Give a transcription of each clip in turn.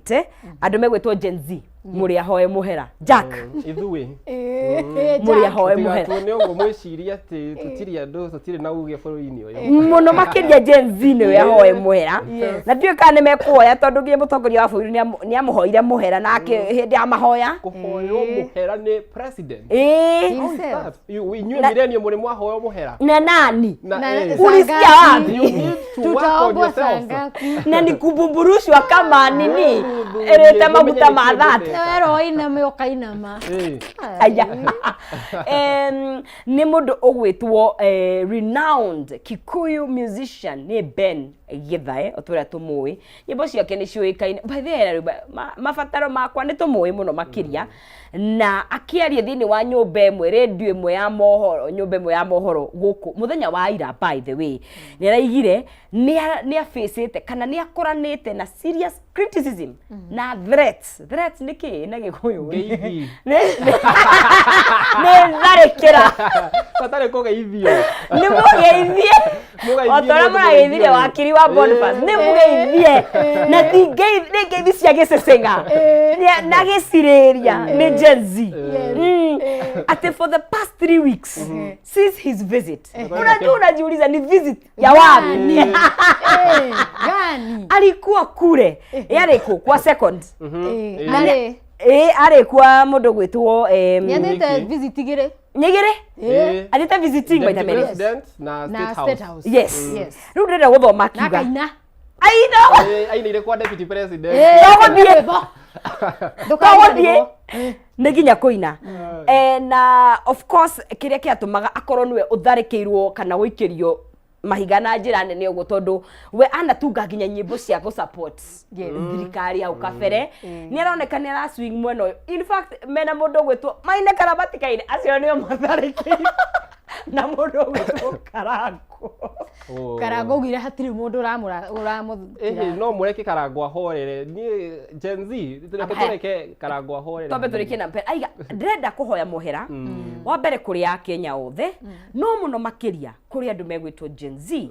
augĩte andũ megwĩtwo Gen Z mũrĩ ahoe mũhera Jack. Ithuĩ. Mũrĩ ahoe mũhera. Tũtigatuone ũguo mwĩcirie atĩ tũtirĩ andũ, tũtirĩ na uge bũrũri-inĩ ũyũ. Mũno makĩria Gen Z nĩwe ahoe mũhera, na ndiũĩ kana nĩ mekuoya, tondũ nginya mũtongoria wa bũrũri nĩ amũhoire mũhera nake hĩndĩ ya mahoya. Kũhoywo mũhera nĩ president? Ĩĩ. How is that? Inyuĩ millennium mũrĩ mwahoywo mũhera? Na nani? Na, Na- Ulisikia wapi? You need to work on Tutaombwa saa yourself. ngapi? Na ni kubumburushwa kama nini ĩrĩte maguta ma thati. Na werwo iname ũkainama. Aya. Nĩ mũndũ ũgwĩtwo renowned Kikuyu musician nĩ Ben Githae, o ta ũrĩa tũmũĩ, nyĩmbo ciake nĩ ciũĩkaine. By the way, mabataro makwa nĩ tũmũĩ mũno makĩria, na akĩaria thĩinĩ wa nyũmba ĩmwe, rĩndiũ ĩmwe ya mohoro, nyũmba ĩmwe ya mohoro gũkũ mũthenya wa ira, by the way, nĩ araigire nĩ abĩcĩte kana nĩ akoranĩte na serious criticism na threats. Threats nĩ kĩ na Gĩkũyũ? Ngeithi. Nĩ tharĩkĩra. Batarĩ kũgeithio. Nĩ mũgeithie. Mũgeithie O ta ũrĩa mũndũ. mũrageithirie Mũgeithio. wakiri wa Boniface, nĩ mũgeithie, na ti nĩ ngeithi cia gĩceceng'a na gĩcirĩria, nĩ Gen Z. Ati for the past 3 weeks since his visit, unajua unajiuliza ni visit ya wapi? Eh, gani? Alikuwa kule yarĩ kũ kwa second. Arĩ. Ĩ, arĩ kwa mũndũ gwĩtwo Nĩathiĩte Nĩkĩ? visit igĩrĩ. Nyigĩrĩ. Athiĩte visiting maita Deputy merĩ. President na Na State State House. House. Yes. Yes. Rĩu ndĩrenda gũthoma Na akiuga akaina. Aina. Ainĩire kwa deputy president. Tũgũthiĩ. Rwĩmbo. Ndũkaina Tũgũthiĩ. rwĩmbo. Nĩ nginya kũina. Na of course kĩrĩa kĩatũmaga akorwo nĩwe ũtharĩkĩirwo kana gũikĩrio mahiga na njĩra nene ũguo, tondũ we anatunga nginya nyĩmbo cia gũ support thirikari hau kabere, nĩ aroneka nĩ ara swing mwena ũyũ. In fact, mena mũndũ ũgwĩtwo Maine kana matikaine, acio nĩo matharĩkĩirwo na mũndũ ũgwĩtwo Karango. Oh. Karango augire hatirĩ mũndũ ũramũthukĩra. Ĩhĩ, no mũreke Karango ahorere. Niĩ Gen Z, reke tũreke Karango ahorere. Twambe tũrĩkie na mbere. Aiga ndĩrenda kũhoya mũhera wa mbere kũrĩ Akenya othe, no mũno makĩria kũrĩ andũ megwĩtwo Gen Z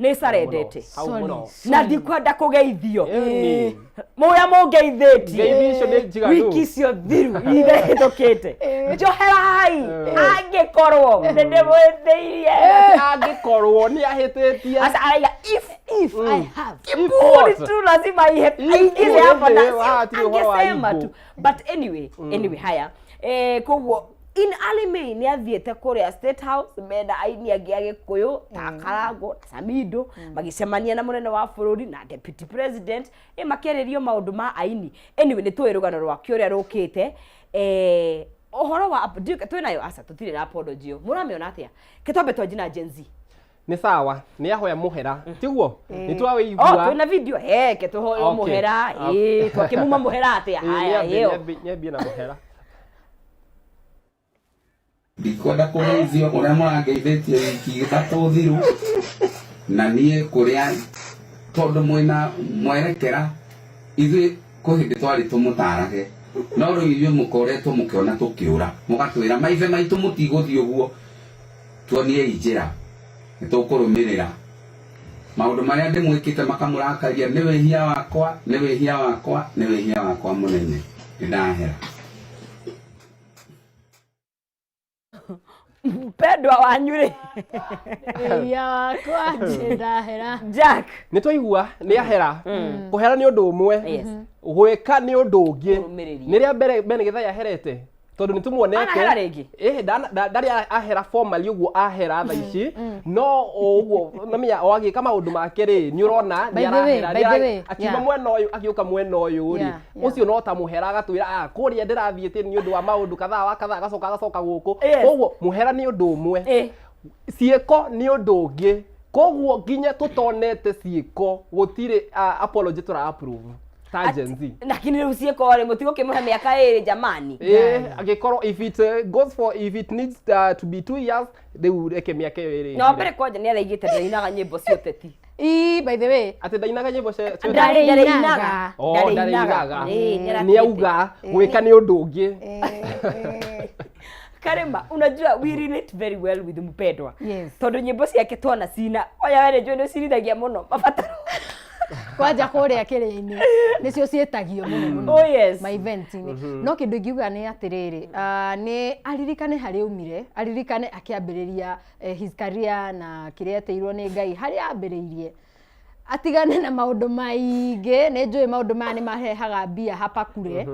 nĩ carendete. Hau mũno. Na ndikwenda kũgeithio Ĩni. mũrĩa mũngeithĩtie Ngeithi icio nĩ njiganu. Wiki icio thiru ithehĩtũkĩte, njoherai angĩkorwo nĩ ndĩmwĩtĩirie. Angĩkorwo nĩ ahĩtĩtie. Asa araiga if If I have. Kiburi What? tu lazima ihe If aingize hapa na eh, hatirĩ ũhoro wa angesema ego. tu. But anyway, haya, koguo in early May nĩ athiĩte kũrĩa State House mena aini angĩ a Gĩkũyũ ta Karango na Samido, magĩcemania na mũnene wa bũrũri na deputy president, makĩarĩrio maũndũ ma aini. Anyway, nĩ tũĩ rũgano rwake ũrĩa rũkĩte, ũhoro wa twĩnayo aca tũtirĩ na apology. Mũramĩona atĩa? Ke twambe twanjie na Gen Z. Nĩ sawa, nĩ ahoya mũhera, tiguo? Nĩ Oh, twawĩigua. twĩna video he ke tũhoyo mũhera. Ĩ, twakĩmuma mũhera atĩa? Haya, ĩyo. Nĩambie na mũhera. Ndikwenda kũgeithio ũrĩa mũrangeithĩtie wiki 3 thiru, na niĩ kũrĩa tondũ mwĩna mwerekera ithuĩ kwĩ hĩndĩ twarĩ tũmũtarage, no rĩu inyuĩ mũkoretwo mũkĩona tũkĩũra, mũgatwĩra maithe maitũ mũtigũthiĩ ũguo, tuoniei njĩra nĩ tũkũrũmĩrĩra. Maũndũ marĩa ndĩmwĩkĩte makamũrakaria, nĩ wĩhia wakwa, nĩ wĩhia wakwa, nĩ wĩhia wakwa mũnene, nĩ ndahera. Mpendwa wanyu rĩ? Wĩhia wakwa, nĩndahera. Jack. Nĩ twaigua nĩ ahera. Kũhera nĩ ũndũ ũmwe, gwĩka nĩ ũndũ ũngĩ. Kũrũmĩrĩria. Nĩ rĩa mbere Ben Gĩthai aherete, tondũ nĩ tũmuonete. Anahera rĩngĩ? Ĩhĩ, ndarĩ ahera formally ũguo ahera thaa ici, no o ũguo namenya o agĩka maũndũ make rĩ, nĩ ũrona nĩ By the way, arahera. by the way, Akiuma mwena ũyũ agĩũka mwena ũyũ rĩ, ũcio no ta mũhera, agatwĩra, "Ah, kũrĩa ndĩrathiĩte nĩ ũndũ wa maũndũ kadhaa wa kadhaa," agacoka gũkũ. Koguo mũhera nĩ ũndũ ũmwe, ciĩko nĩ ũndũ ũngĩ. Koguo nginya tũtonete ciĩko, gũtirĩ apology tũra approve ta Gen Z. Lakini rĩu ciĩko rĩ, mũtigũkĩmũhe mĩaka 2 jamani? Angĩkorwo if it goes for if it needs to be 2 years, rĩu reke mĩaka ĩyo 2. Na wa mbere kwanja nĩ araigĩte ndainaga nyĩmbo cia ũteti. Ii, by the way. Atĩ ndainaga nyĩmbo cia Ndarĩ inaga. Oh, Ndarĩ inaga. ndarĩ inaga. Ĩ, nĩ Nĩ auga gwĩka nĩ ũndũ ũngĩ. Karima, unajua we relate very well with mpendwa. Yes. Tondũ nyĩmbo ciake twana cina oya we nĩ njũĩ nĩ ũcirithagia mũno mabataro. Kwanja kũrĩa kĩrĩa-inĩ nĩcio ciĩtagio mũno mũno. Oh, yes. Ma event-inĩ. No kĩndũ ingiuga nĩ atĩrĩrĩ, nĩ aririkane harĩa aumire, aririkane akĩambĩrĩria his career na kĩrĩa etĩirwo nĩ Ngai, harĩa ambĩrĩirie. Atigane na maũndũ maingĩ, nĩ njũĩ maũndũ maya nĩ marehaga mbia hapa kure,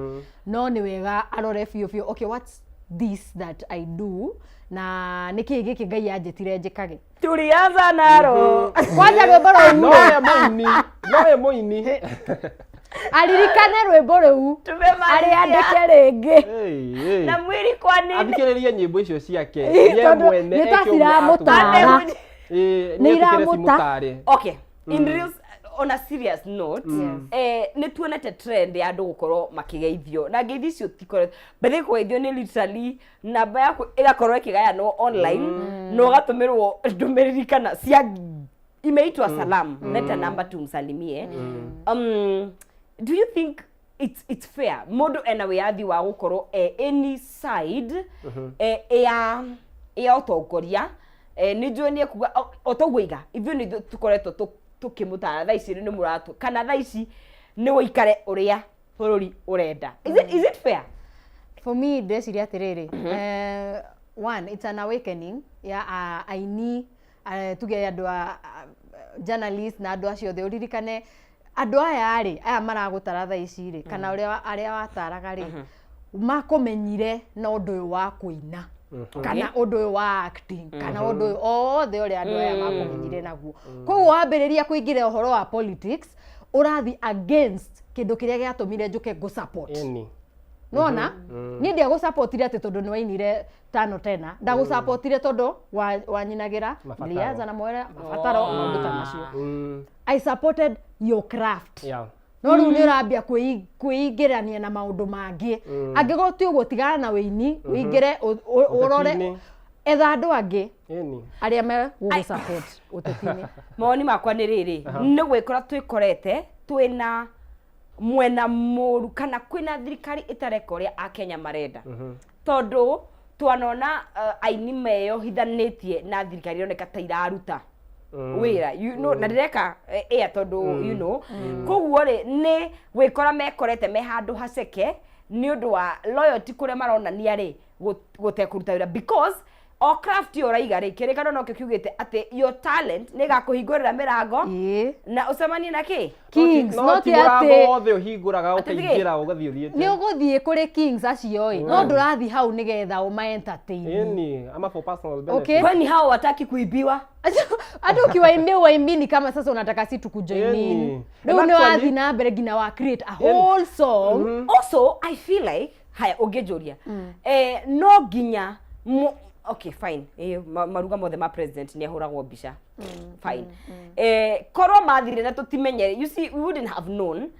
no nĩ wega arore biũ biũ, okay, what's this that I do, na nĩkĩ gĩkĩ Ngai anjĩtire njĩkage. Tulianza naro. Kwanja rwĩmbo rũu Nowe mũini, nowe mũini. Aririkane rwĩmbo rũu. Tumemalizia. Arĩandĩke rĩngĩ. Hey, hey. Na mwili kwa nini? Athikĩrĩrie nyĩmbo icio ciake. Ĩ, Ye tondũ mwene nĩ ta eke ũguo ciramũtara. atũire. Ĩ, Nĩ nĩ etĩkĩre iramũta. cimũtare. Okay. In real, on a serious note, nĩ tuonete trend ya andũ gũkorwo makĩgeithio na ngeithi icio ti correct. By the way, kũgeithio nĩ literally namba yaku ĩgakorwo ĩkĩgayanwo online na ũgatũmĩrwo ndũmĩrĩri kana cia imeitwa salam, leta namba tumsalimie. Do you think it's fair mũndũ ena wĩyathi wa gũkorwo e any side ya ũtongoria? Nĩ njũĩ nĩ ekuga o toguo iga ithuĩ nĩ tũkoretwo tũkĩmũtara thaa ici nĩ mũratũ kana thaa ici nĩ ũikare ũrĩa bũrũri ũrenda. Is it fair? For me, ndĩreciria atĩrĩrĩ, one, it's an awakening ya aini, tuge andũ a journalist na andũ acio othe. Ũririkane andũ aya rĩ, aya maragũtara thaa ici rĩ, kana ũrĩa arĩa wataraga rĩ, makũmenyire na ũndũ ũyũ wa kũina kana ũndũ ũyũ wa acting kana ũndũ ũyũ othe ũrĩa andũ aya makũmenyire naguo. Koguo wambĩrĩria kũingĩra ũhoro wa politics, ũrathi against kĩndũ kĩrĩa gĩatũmire njũke ngũ support. Nona niĩ ndiagũsupportire atĩ tondũ nĩ wainire tano tena, ndagũsupportire tondũ wanyinagĩra Mabataro. Liaza na mwera mabataro, maũndũ ta macio. I supported your craft. No rĩu nĩ ũrambia kwĩingĩrania na maũndũ mangĩ. Angĩkorwo ti ũguo, tigana na wĩini, ũingĩre ũrore Ũteti-inĩ. Etha andũ angĩ arĩa me gũgũsupport ũteti-inĩ. Mawoni makwa nĩ rĩrĩ, nĩ gwĩkora twĩkorete twĩna mwena mũru kana kwĩna thirikari ĩtareka ũrĩa akenya marenda, tondũ twanona aini meyohithanĩtie na thirikari ĩroneka ta iraruta wĩra na ndĩreka air tondũ koguo rĩ, nĩ gwĩkora mekorete me handũ haceke nĩ ũndũ wa loyalty kũrĩa maronania rĩ gũtekũruta wĩra, because o craft ĩyo ũraiga rĩ, kĩrĩkanĩro nokĩo kiugĩte atĩ your talent nĩ ĩgakũhingũrĩra mĩrango na ũcemanie na kĩ. Kings. No no ti ti mũrango atĩ wothe ũhingũraga Atĩ thĩ? ũkaingĩra ũgathiĩ ũthiĩte. Nĩ ũgũthiĩ kũrĩ kings acio ĩ, no ndũrathiĩ hau nĩgetha ũma entertain. Ĩni, ama for personal benefit. Okay. Kwani hao wataki kuibiwa? Hata ukiwaimbia uwaimbii ni kama sasa unataka si tukujoin in. Ĩni. Rĩu And nĩ actually- wathiĩ na mbere nginya wa create a whole song. Also, I feel like haya ũngĩnjũria, no nginya okay, fine, maruga mothe ma president nĩ ahũragwo mbica, fine. Korwo mathire na tũtimenye, you see, we wouldn't have known.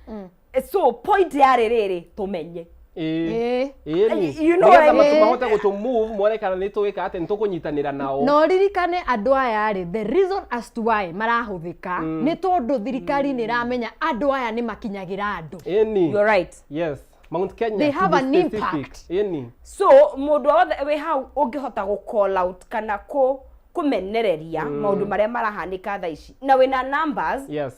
So point yarĩ rĩrĩ, tũmenye. Ĩni. You know Nĩgetha what I mean? mahote gũtũ move mone kana nĩ tũgĩka atĩ nĩ tũkũnyitanĩra nao. Na ũririkane andũ aya rĩ, the reason as to why marahũthĩka nĩ tondũ thirikari nĩ ĩramenya andũ aya nĩ makinyagĩra andũ. Ĩni. You're right. Yes, Mount Kenya, They to have be an specific. impact. Ĩni. So mũndũ wothe wĩ hau ũngĩhota gũ call out kana kũmenereria maũndũ marĩa marahanĩka thaa ici na wĩna numbers,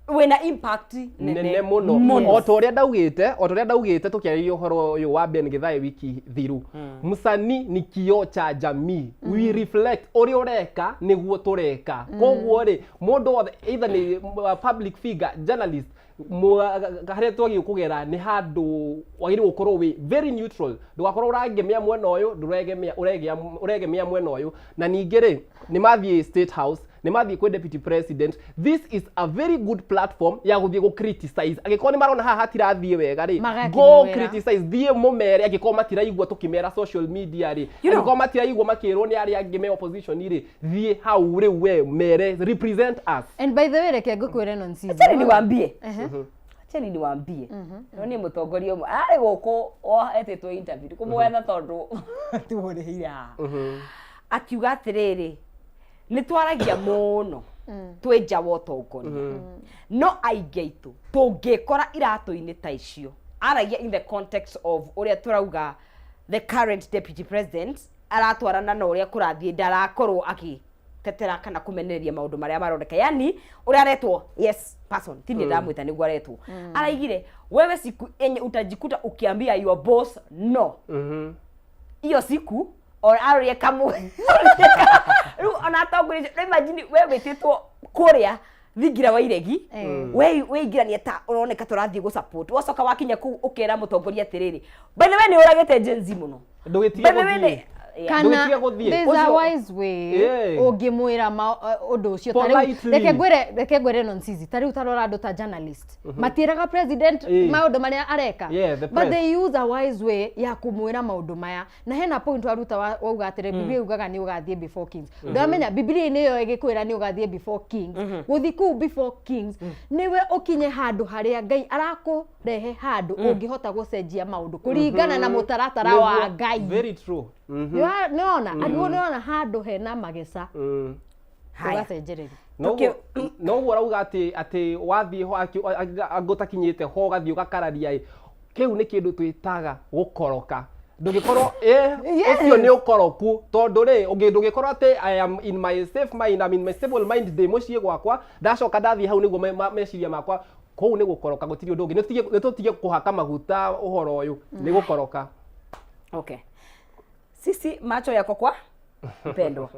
wĩna impact nene mũno, o ta ũrĩa ndaugĩte, o ta ũrĩa ndaugĩte tũkĩarĩria ũhoro ũyũ wa Ben Githae wiki thiru, msanii ni kioo cha jamii. We reflect ũrĩa ũreka nĩguo tũreka. Koguo rĩ, mũndũ wothe, either nĩ public figure, journalist, harĩa twagĩrĩirwo kũgera nĩ handũ wagĩrĩirwo gũkorwo wĩ very neutral. Ndũgakorwo ũraegemea mwena ũyũ, ndũregemea ũregemea mwena ũyũ. Na ningĩ rĩ, nĩ mathiĩ State House, nĩ mathiĩ kwĩ deputy president. This is a very good platform ya gũthiĩ gũ criticize angĩkorwo nĩ marona haha hatirathiĩ wega rĩ. Go Magakĩmwĩra. criticize, thiĩ mũmere angĩkorwo matiraigua tũkĩmera social media rĩ, angĩkorwo matiraigua makĩrwo nĩ arĩa angĩ me opposition rĩ, thiĩ hau rĩu we mere, represent us. And by the way, reke ngũkwĩre nonsense. Acheni niwaambie, acheni niwaambie, no niĩ mũtongoria ũmwe arĩ gũkũ etĩtwo interview kũmwetha tondũ tiũrĩhire haha, akiuga atĩrĩrĩ, nĩ twaragia mũno twĩ nja wa ũtongoria, no aingĩ aitũ tũngĩkora iratũ-inĩ ta icio, aragia in the context of ũrĩa tũrauga the current deputy president aratwarana na ũrĩa kũrathiĩ, ndarakorwo akĩ Gũtetera kana kũmenereria maũndũ marĩa maroneka, yani ũrĩa aretwo yes person ti niĩ ndamwĩta nĩguo aretwo, araigire wewe siku yenye utajikuta ukiambia your boss no, hiyo siku or arorie kamwe rĩu ona atongoria rĩu imagine we wĩtĩtwo kũrĩa thingira wa iregi, we weingirania ta ũroneka tũrathiĩ gũ support, wacoka wakinya kũu ũkera mũtongoria atĩrĩrĩ, by the way nĩ ũragĩte Gen Z mũno. Ndũgĩtige By the way gũthiĩ. Yeah. Kana Ndũgĩtige gũthiĩ. there's a Ũcio- wise way ũngĩmwĩra ũndũ ũcio. Ta rĩu, Politely. reke ngwĩre nonsizi, ta rĩu tarora andũ ta journalist matiĩraga president maũndũ marĩa areka, Yeah, the but press. they use a wise way ya kũmwĩra maũndũ maya. Na hena point waruta wauga atĩrĩ, Biblia yugaga nĩ ũgathiĩ before kings. Ndamenya Biblia-inĩ ĩyo ĩgĩkwĩra nĩ ũgathiĩ before kings, gũthiĩ kũu before kings nĩwe ũkinye handũ harĩa Ngai arakũrehe, handũ ũngĩhota gũcenjia maũndũ kũringana na mũtaratara wa Ngai. Very true. Nĩwona angĩkorwo nĩwona handũ hena mageca, Haya. ũgacenjereria. Noguo ũrauga atĩ wathiĩ ho angĩ ũtakinyĩte ho ũgathiĩ ũgakararia ĩ, kĩu nĩ kĩndũ twĩtaga gũkoroka. Ndũngĩkorwo ũcio nĩ ũkoroku, tondũ rĩ ndũngĩkorwo atĩ I am in my safe mind, I'm in my stable mind, ndĩ mũciĩ gwakwa, ndacoka ndathiĩ hau nĩguo meciria makwa kũu nĩ gũkoroka, gũtirĩ ũndũ ũngĩ. Nĩ tũtige kũhaka maguta ũhoro ũyũ, nĩ gũkoroka. Okay, sisi macho yako kwa mpendwa,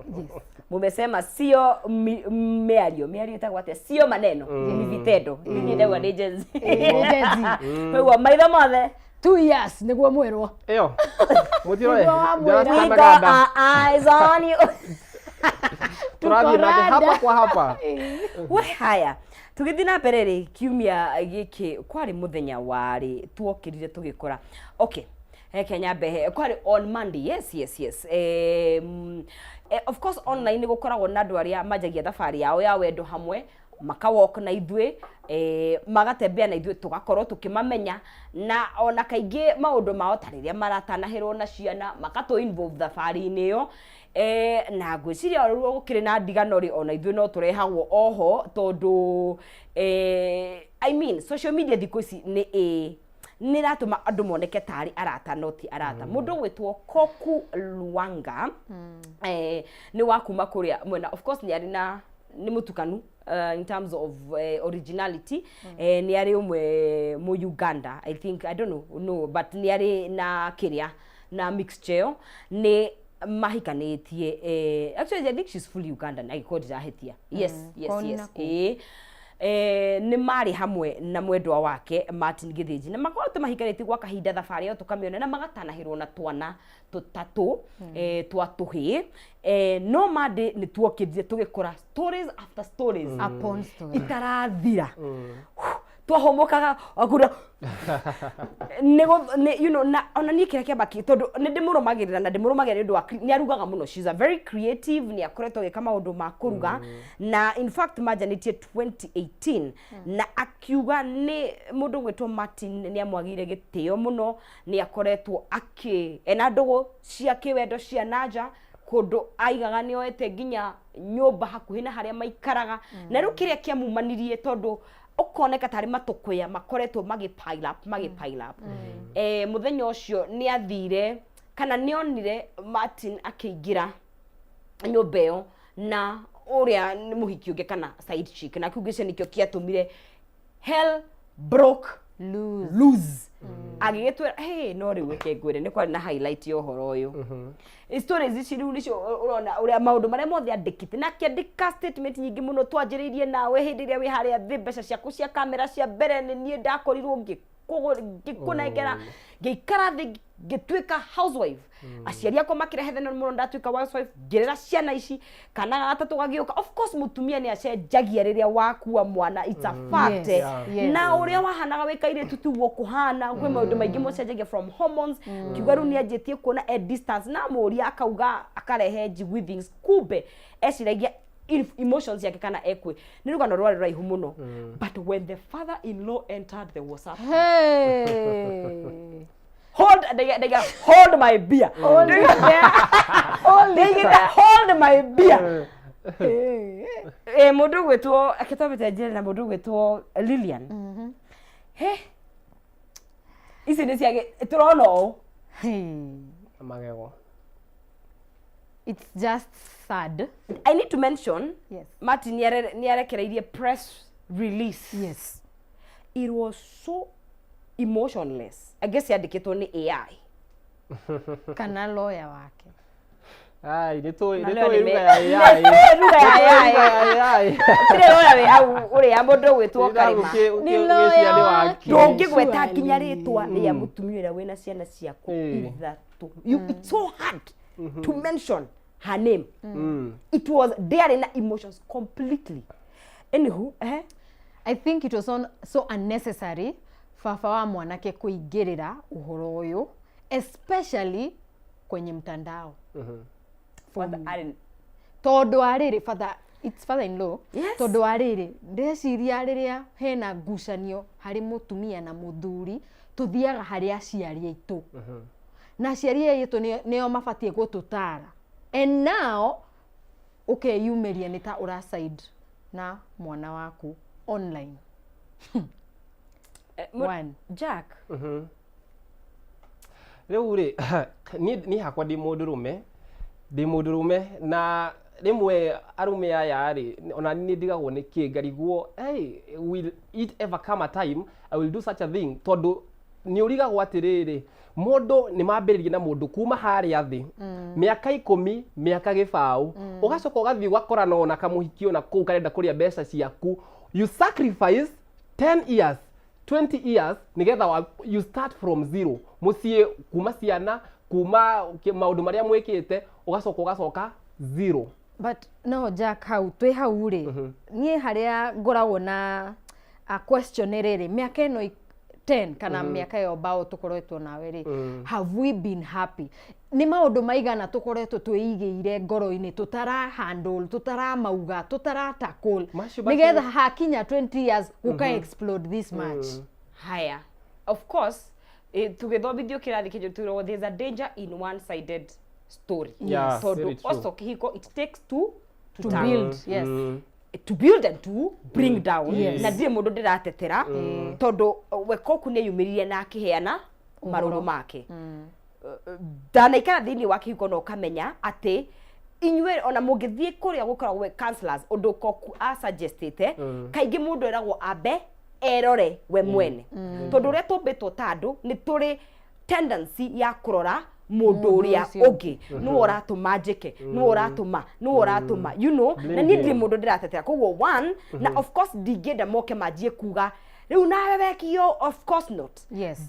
mumesema sio mĩario, mĩario ĩtagwo atĩa? Sio maneno, ni vitendo. Niĩ ndauga nĩ Gen Z. Nĩ Gen Z. Koguo maitho mothe 2 years nĩguo mwĩrwo. Ĩyo mũtirore. Nĩguo wamwĩra. We got our eyes on you. Tũrathiĩ nake hapa kwa hapa. We haya, tũgĩthiĩ na mbere rĩ, kiumia gĩkĩ kwarĩ mũthenya warĩ tuokĩrire tũgĩkora, okay, reke nyambe he kwarĩ on Monday, yes, of course online nĩ gũkoragwo na andũ arĩa manjagia thabarĩ yao ya wendo hamwe, makawalk na ithuĩ, magatembea na ithuĩ, tũgakorwo tũkĩmamenya, na ona kaingĩ maũndũ mao ta rĩrĩa maratanahĩrwo na ciana makatũ involve thabarĩ-inĩ ĩyo. Na ngwĩciria o rĩu gũkĩrĩ na ndigano rĩ, ona ithuĩ no tũrehagwo oho, tondũ I mean social media thikũ ici nĩ ĩratũma andũ moneke tarĩ arata no ti arata. Mũndũ ũgwĩtwo Koku Luanga, nĩ wa kuma kũrĩa mwena, of course nĩ arĩ na nĩ mũtukanu in terms of originality, nĩ arĩ ũmwe mu Uganda, I think, I don't know, no, but nĩ arĩ na kĩrĩa na mixture ĩyo nĩ mahikanĩtie. Actually I think she's fully Ugandan, angĩkorwo ndirahĩtia. Yes. Kwao nĩ nakũu. Ĩĩ. Nĩ marĩ hamwe na mwendwa wake Martin Gĩthĩnji, na makoretwo mahikanĩtie gwa kahinda, thabarĩ ĩyo tũkamĩona, na magatanahĩrwo na twana tũtatũ twa tũhĩĩ. No Monday nĩ tuokĩrire tũgĩkora stories after stories upon story itarathira. Twahomokaga akura nĩ na ona niĩ kĩrĩa kĩamba tondũ nĩ ndĩmũrũmagĩrĩra na ndĩmũrũmagĩrĩra nĩ ũndũ wa nĩ arugaga mũno, she's a very creative, nĩ akoretwo agĩka maũndũ ma kũruga, na in fact manjanĩtie 2018, na akiuga nĩ mũndũ gwĩtwo Martin nĩ amwagĩire gĩtĩo mũno, nĩ akoretwo akĩ ena ndũgũ cia kĩwendo cia nanja, kũndũ aigaga nĩ oete nginya nyũmba hakuhĩ na harĩa maikaraga. Na rĩu kĩrĩa kĩamumanirie, tondũ ũkoneka tarĩ matũkũya makoretwo magĩ pile up, magĩ pile up, mũthenya ũcio nĩ athire kana nĩ onire Martin akĩingĩra nyũmba ĩyo na ũrĩa nĩ mũhiki ũngĩ kana side chick, na kĩu gĩcio nĩkĩo kĩatũmire hell broke loose. Loose. Agĩgĩtwĩra hey, no rĩu reke ngwĩre nĩ kwarĩ na highlight ya ũhoro ũyũ. Stories ici rĩu nĩcio ũrona ũrĩa maũndũ marĩa mothe andĩkĩte, na akĩandĩka statement nyingĩ mũno. Twanjĩrĩirie nawe hĩndĩ ĩrĩa wĩ harĩa thĩ, mbeca ciaku cia kamera cia mbere nĩ niĩ ndakorirwo ngĩkũnengera, ngĩikara thĩ ngĩtuĩka housewife, aciari akwa makĩrehe thĩna mũno, ndatuĩka housewife ngĩrera ciana ici, kana gatatũ gagĩũka. Of course mũtumia nĩ acenjagia rĩrĩa wakua mwana, it's a fact. Na ũrĩa wahanaga wĩ kairĩtu tiguo kũhana, kwĩ maũndũ maingĩ mũcenjagia from hormones. Kiuga rĩu nĩ anjĩtie kuona e distance, na mũria akauga akarehe njigui things, kumbe eciragia emotions yake kana ekwe nĩ rũgano rwarĩ rũraihu mũno. But when the father in law entered the WhatsApp, Hey. Hold ndaiga hold my beer. Ndaigĩte hold my beer. Mũndũ ũgwĩtwo akĩtwambĩte njĩra na mũndũ ũgwĩtwo Lilian, he ici nĩ cia tũrona ũũ. Hey. Magego. It's just sad. I need to mention Yes. Martin nĩ arekereirie press release. It was so emotionless. I guess yandĩkĩtwo nĩ AI. Kana lawyer wake. Ai, nĩ tũĩ Na nĩ lawyer tũĩ nĩ lugha ya AI. Nĩ tũĩ lugha ya Nĩ tũĩ AI. lugha ya AI. Gũtirĩ lawyer wĩ hau ũrĩa mũndũ ũgwĩtwo Karĩma. Nĩ lawyer wake. Ndũngĩgweta Surely. nginya rĩtwa rĩa mũtumia ũrĩa wĩna ciana ciaku ithatũ. It's so hard to mention her name. It was ndĩarĩ na emotions completely. Anywho, eh? I think it was on, so unnecessary baba wa mwanake kũingĩrĩra ũhoro ũyũ, especially kwenye mtandao. Father arĩ Tondũ wa rĩrĩ, father, it's father in law. Yes. Tondũ wa rĩrĩ, ndĩreciria rĩrĩa hena ngucanio harĩ mũtumia na mũthuri, tũthiaga harĩ aciari aitũ. Na aciari aitũ nĩo mabatiĩ gũtũtara. And now ũkeyumĩria nĩ ta ũra side na mwana waku online. One. Jack. Rĩu rĩ, niĩ hakwa ndĩ mũndũrũme, ndĩ mũndũrũme, na rĩmwe arũme aya rĩ, ona niĩ ndigagwo nĩ kĩ, ngarigwo, hey, will it ever come a time I will do such a thing? Tondũ nĩ ũrigagwo atĩrĩrĩ, mũndũ nĩ mambĩrĩrie na mũndũ kuma harĩa thĩ mĩaka 10, mĩaka 20, ũgacoka ũgathiĩ ũgakorana ona kamũhiki ona kũu karenda kũrĩa mbeca ciaku. You sacrifice 10 years, 20 years nigetha you start from zero, mũciĩ kuma ciana, kuma maũndũ marĩa mwĩkĩte, ũgacoka ũgacoka zero. But no Jack, hau twĩ hau rĩ, niĩ harĩa ngoragwo na a question nĩ rĩrĩ, mĩaka ĩno 10 kana mĩaka ĩyo mbaũ tũkoretwo nawe rĩ, have we been happy? Nĩ maũndũ maigana tũkoretwo twĩigĩire ngoro-inĩ tũtara handle, tũtaramauga, tũtara tackle, Macio nĩgetha hakinya 20 years gũka explode this much? Haya, of course, tũgĩthomithio kĩrathi kĩnjũ twĩragwo there's a danger in one sided story. Yeah, tondũ very true. also kĩhiko, it takes two to To tango. build, yes. To build and to bring down. Yes. Na ndirĩ mũndũ ndĩratetera, tondũ Wekoku nĩ eyumĩririe na akĩheana marũrũ make. Ndanaikara thĩinĩ wa kĩhiko na ũkamenya atĩ inyuĩ ona mũngĩthiĩ kũrĩa gũkoragwo counselors, ũndũ Koku asuggestĩte, kaingĩ mũndũ eragwo ambe erore we mwene, tondũ ũrĩa tũmbĩtwo ta andũ nĩ tũrĩ tendency ya kũrora mũndũ ũrĩa ũcio. Ũngĩ, nĩwe ũratũma njĩke, nĩwe ũratũma, nĩwe ũratũma, na niĩ ndirĩ mũndũ ndĩratetera. Koguo one, na of course ndingĩenda moke manjie kuga rĩu nawe wekio, of course not.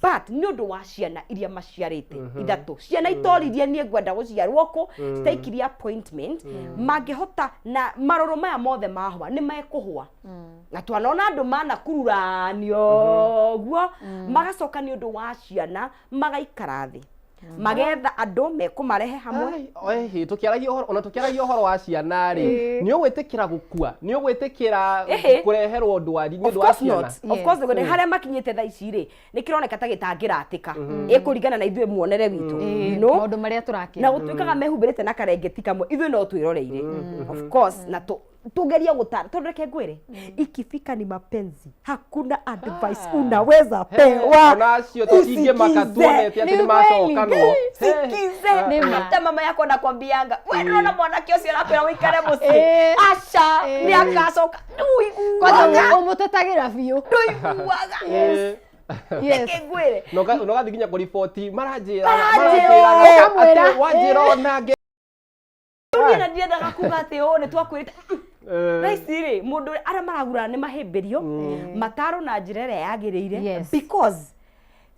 But nĩ ũndũ wa ciana iria maciarĩte ithatũ, ciana itoririe niĩ ngwenda gũciarwo kũ, citaikirie appointment, mangĩhota na marũrũ maya mothe mahũa nĩ mekũhũa, na twanona andũ manakururanio ũguo magacoka nĩ ũndũ wa ciana magaikara thĩ, magetha andũ mekũmarehe hamwe. Ai, ĩhĩ, tũkĩaragia ũhoro, ona tũkĩaragia ũhoro wa ciana rĩ, nĩ ũgwĩtĩkĩra gũkua, nĩ ũgwĩtĩkĩra Ĩhĩ. kũreherwo ndwari nĩ Of ũndũ wa course ciana? not. Of course nĩ harĩa makinyĩte thaa ici rĩ, nĩ kĩroneka ta gĩtangĩratĩka, ĩkũringana na ithuĩ muonere witũ. Maũndũ marĩa tũrakĩra. Na gũtuĩkaga mehumbĩrĩte na karengeti kamwe, ithuĩ no twĩroreire, of course, na tugerie gũtara, tondũ reke ngwĩre, ikifika ni mapenzi, hakuna advice unaweza pewa. Ona acio tũtingĩmaka Usikize. tuonete atĩ Nĩ nĩ macokanwo. Sikize. Nĩ ma. Hata mama yako nakwambianga, we ndũrona mwanake ũcio arakwĩra ũikare mũciĩ? Aca, nĩ akacoka. Kwanza Ndũiguaga. ũmũtetagĩra biũ. Ndũiguaga. Reke ngwĩre. Na ũgathiĩ nginya kũriboti, maranjĩra. Maranjĩra. Ũkamwĩra. Atĩ wanjĩra ona ngĩ Niĩ na ndiendaga kuga atĩ ũũ nĩ twakwĩrĩte. Thaa ici rĩ, mũndũ arĩa maragurana nĩ mahĩmbĩrio mataro na njĩra ĩrĩa yagĩrĩire, because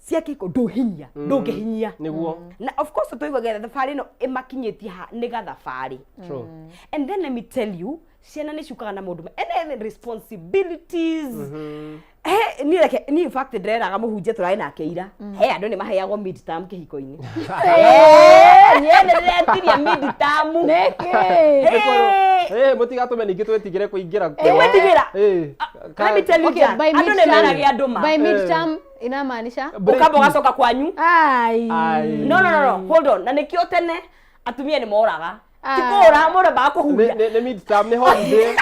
cia kĩhiko ndũhinyia, ndũngĩhinyia. Nĩguo. Na of course tũiguaga thabarĩ ĩno ĩmakinyĩtie ha nĩ gathabarĩ. True. And then let me tell you, ciana nĩ ciũkaga na maũndũ and then responsibilities. He niĩ, reke niĩ, in fact ndĩreraga mũhunjia tũrarĩ nake ira, he andũ nĩ maheagwo mid term kĩhiko-inĩ. Niĩ nĩ ndĩretirie mid term. Nĩkĩ? Eh, mũtigatũme ningĩ twĩtigĩre kũingĩra kuo. Gwĩtigĩra. Eh, Let me tell you, Okay, Jack, by andũ nĩ midterm- meragia andũ ma by midterm inamaanisha Break. Ũkamba ũgacoka kwanyu. Ai. Ai. No, no, no, no, hold on. Na nĩkĩo tene atumia nĩ moraga. Ti kũũra mũndũ ambaga kũhuhia. Nĩ midterm, nĩ holiday.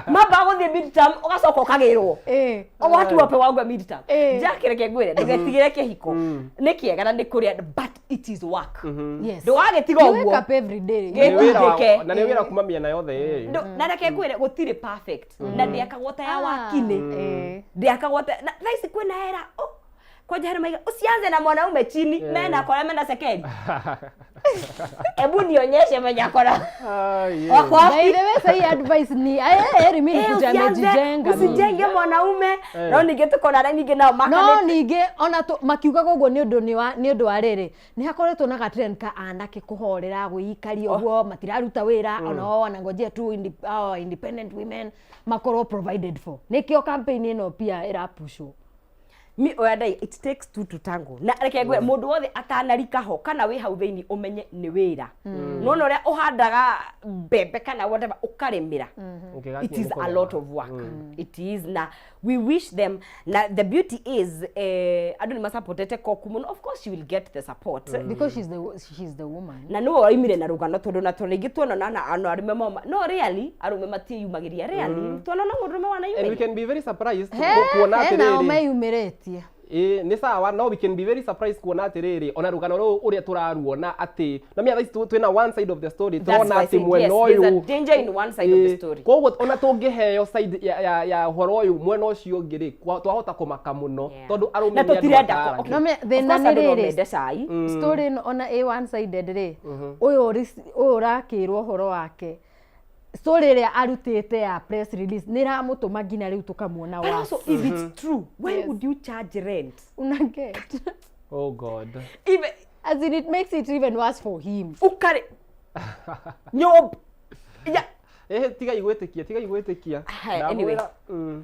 Mambaga gũthiĩ midterm ũgacoka ũkagĩrwo. Watu wape wagua midterm. Jack reke ngwĩre ndũgetigĩre kĩhiko. Nĩ kĩega na nĩ kũrĩa but it is work. Ndũgagĩtiga You wake ũguo. up every day. Gĩ- Nĩ wĩra wa- Gĩtindĩke. na nĩ wĩra kuma mĩena yothe ĩ. Na reke ngwĩre gũtirĩ perfect na ndĩakagwo ta ya wakinĩ. Ndĩakagwo ta na thaa ici kwĩna era. Oh, kwanja harĩ maiga usianze na mwanaume chini mena akora mena sekeli. Hebu nionyeshe mwenye akora. Ai, ĩ. Wako wapi? By the way, sahi advice ni heri mimi Eh, nikuja usianze amejijenga mimi. usijenge mwanaume no ningĩ tũkona arĩa ningĩ nao No makanĩte ningĩ ona makiugaga ũguo nĩ ũndũ nĩ ũndũ wa rĩrĩ nĩ hakoretwo na gatrend ka anake kũhorera gwĩikaria ũguo matiraruta wĩra ona o wanangojea tu independent women makorwo provided for nĩkĩo campaign ĩno pia ĩrapushwo. Mi oya ndai it takes two to tango na reke ngwĩre mũndũ wothe atanarika ho kana wĩ hau thĩinĩ ũmenye nĩ wĩra nona ũrĩa ũhandaga mbembe kana whatever ũkarĩmĩra. Ũngĩgakinya It is nĩ a kũgetha. lot of work. It is na we wish them na the beauty is andũ nĩ masupportete koku mũno. Of course she will get the support Because she's the woman. Na nĩwe waumire na rũgano tondũ na tondũ rĩngĩ tuonana na andũ arũme moma no really arũme matiĩyumagĩria really tuonana mũndũrũme And we wanayumĩria. can be very surprised He, kuona he nao atĩrĩrĩ meyumĩrĩtie. Ĩ, nĩ sawa no we can be very surprised kuona atĩrĩrĩ ona rũgano rũrũ ũrĩa tũraruona atĩ na mĩa thaa ici twĩna one side of the story That's tũrona why I atĩ said, mwena yes, there's a ũyũ danger in one side of the Ĩ, story. koguo ona tũngĩheo side ya ũhoro ũyũ mwena ũcio ũngĩ rĩ twahota kũmaka mũno tondũ arũme Na nĩ andũ tũtirenda mataragia. okay. No, Of thĩna course nĩ andũ no rĩrĩ. mende cai. Story ĩno ona ĩ one sided rĩ ũyũ ũyũ ũrakĩrwo ũhoro wake story ĩrĩa arutĩte ya press release nĩ ĩramũtũma nginya rĩu tũkamuona But worse. also if it's true why would you charge rent? Una get? Oh God. Even As in it makes it even worse for him. Ũkarĩ nyũmba ya Eh, tigai gwĩtĩkia, tigai gwĩtĩkia. Hai, anyway. Ndamwĩra,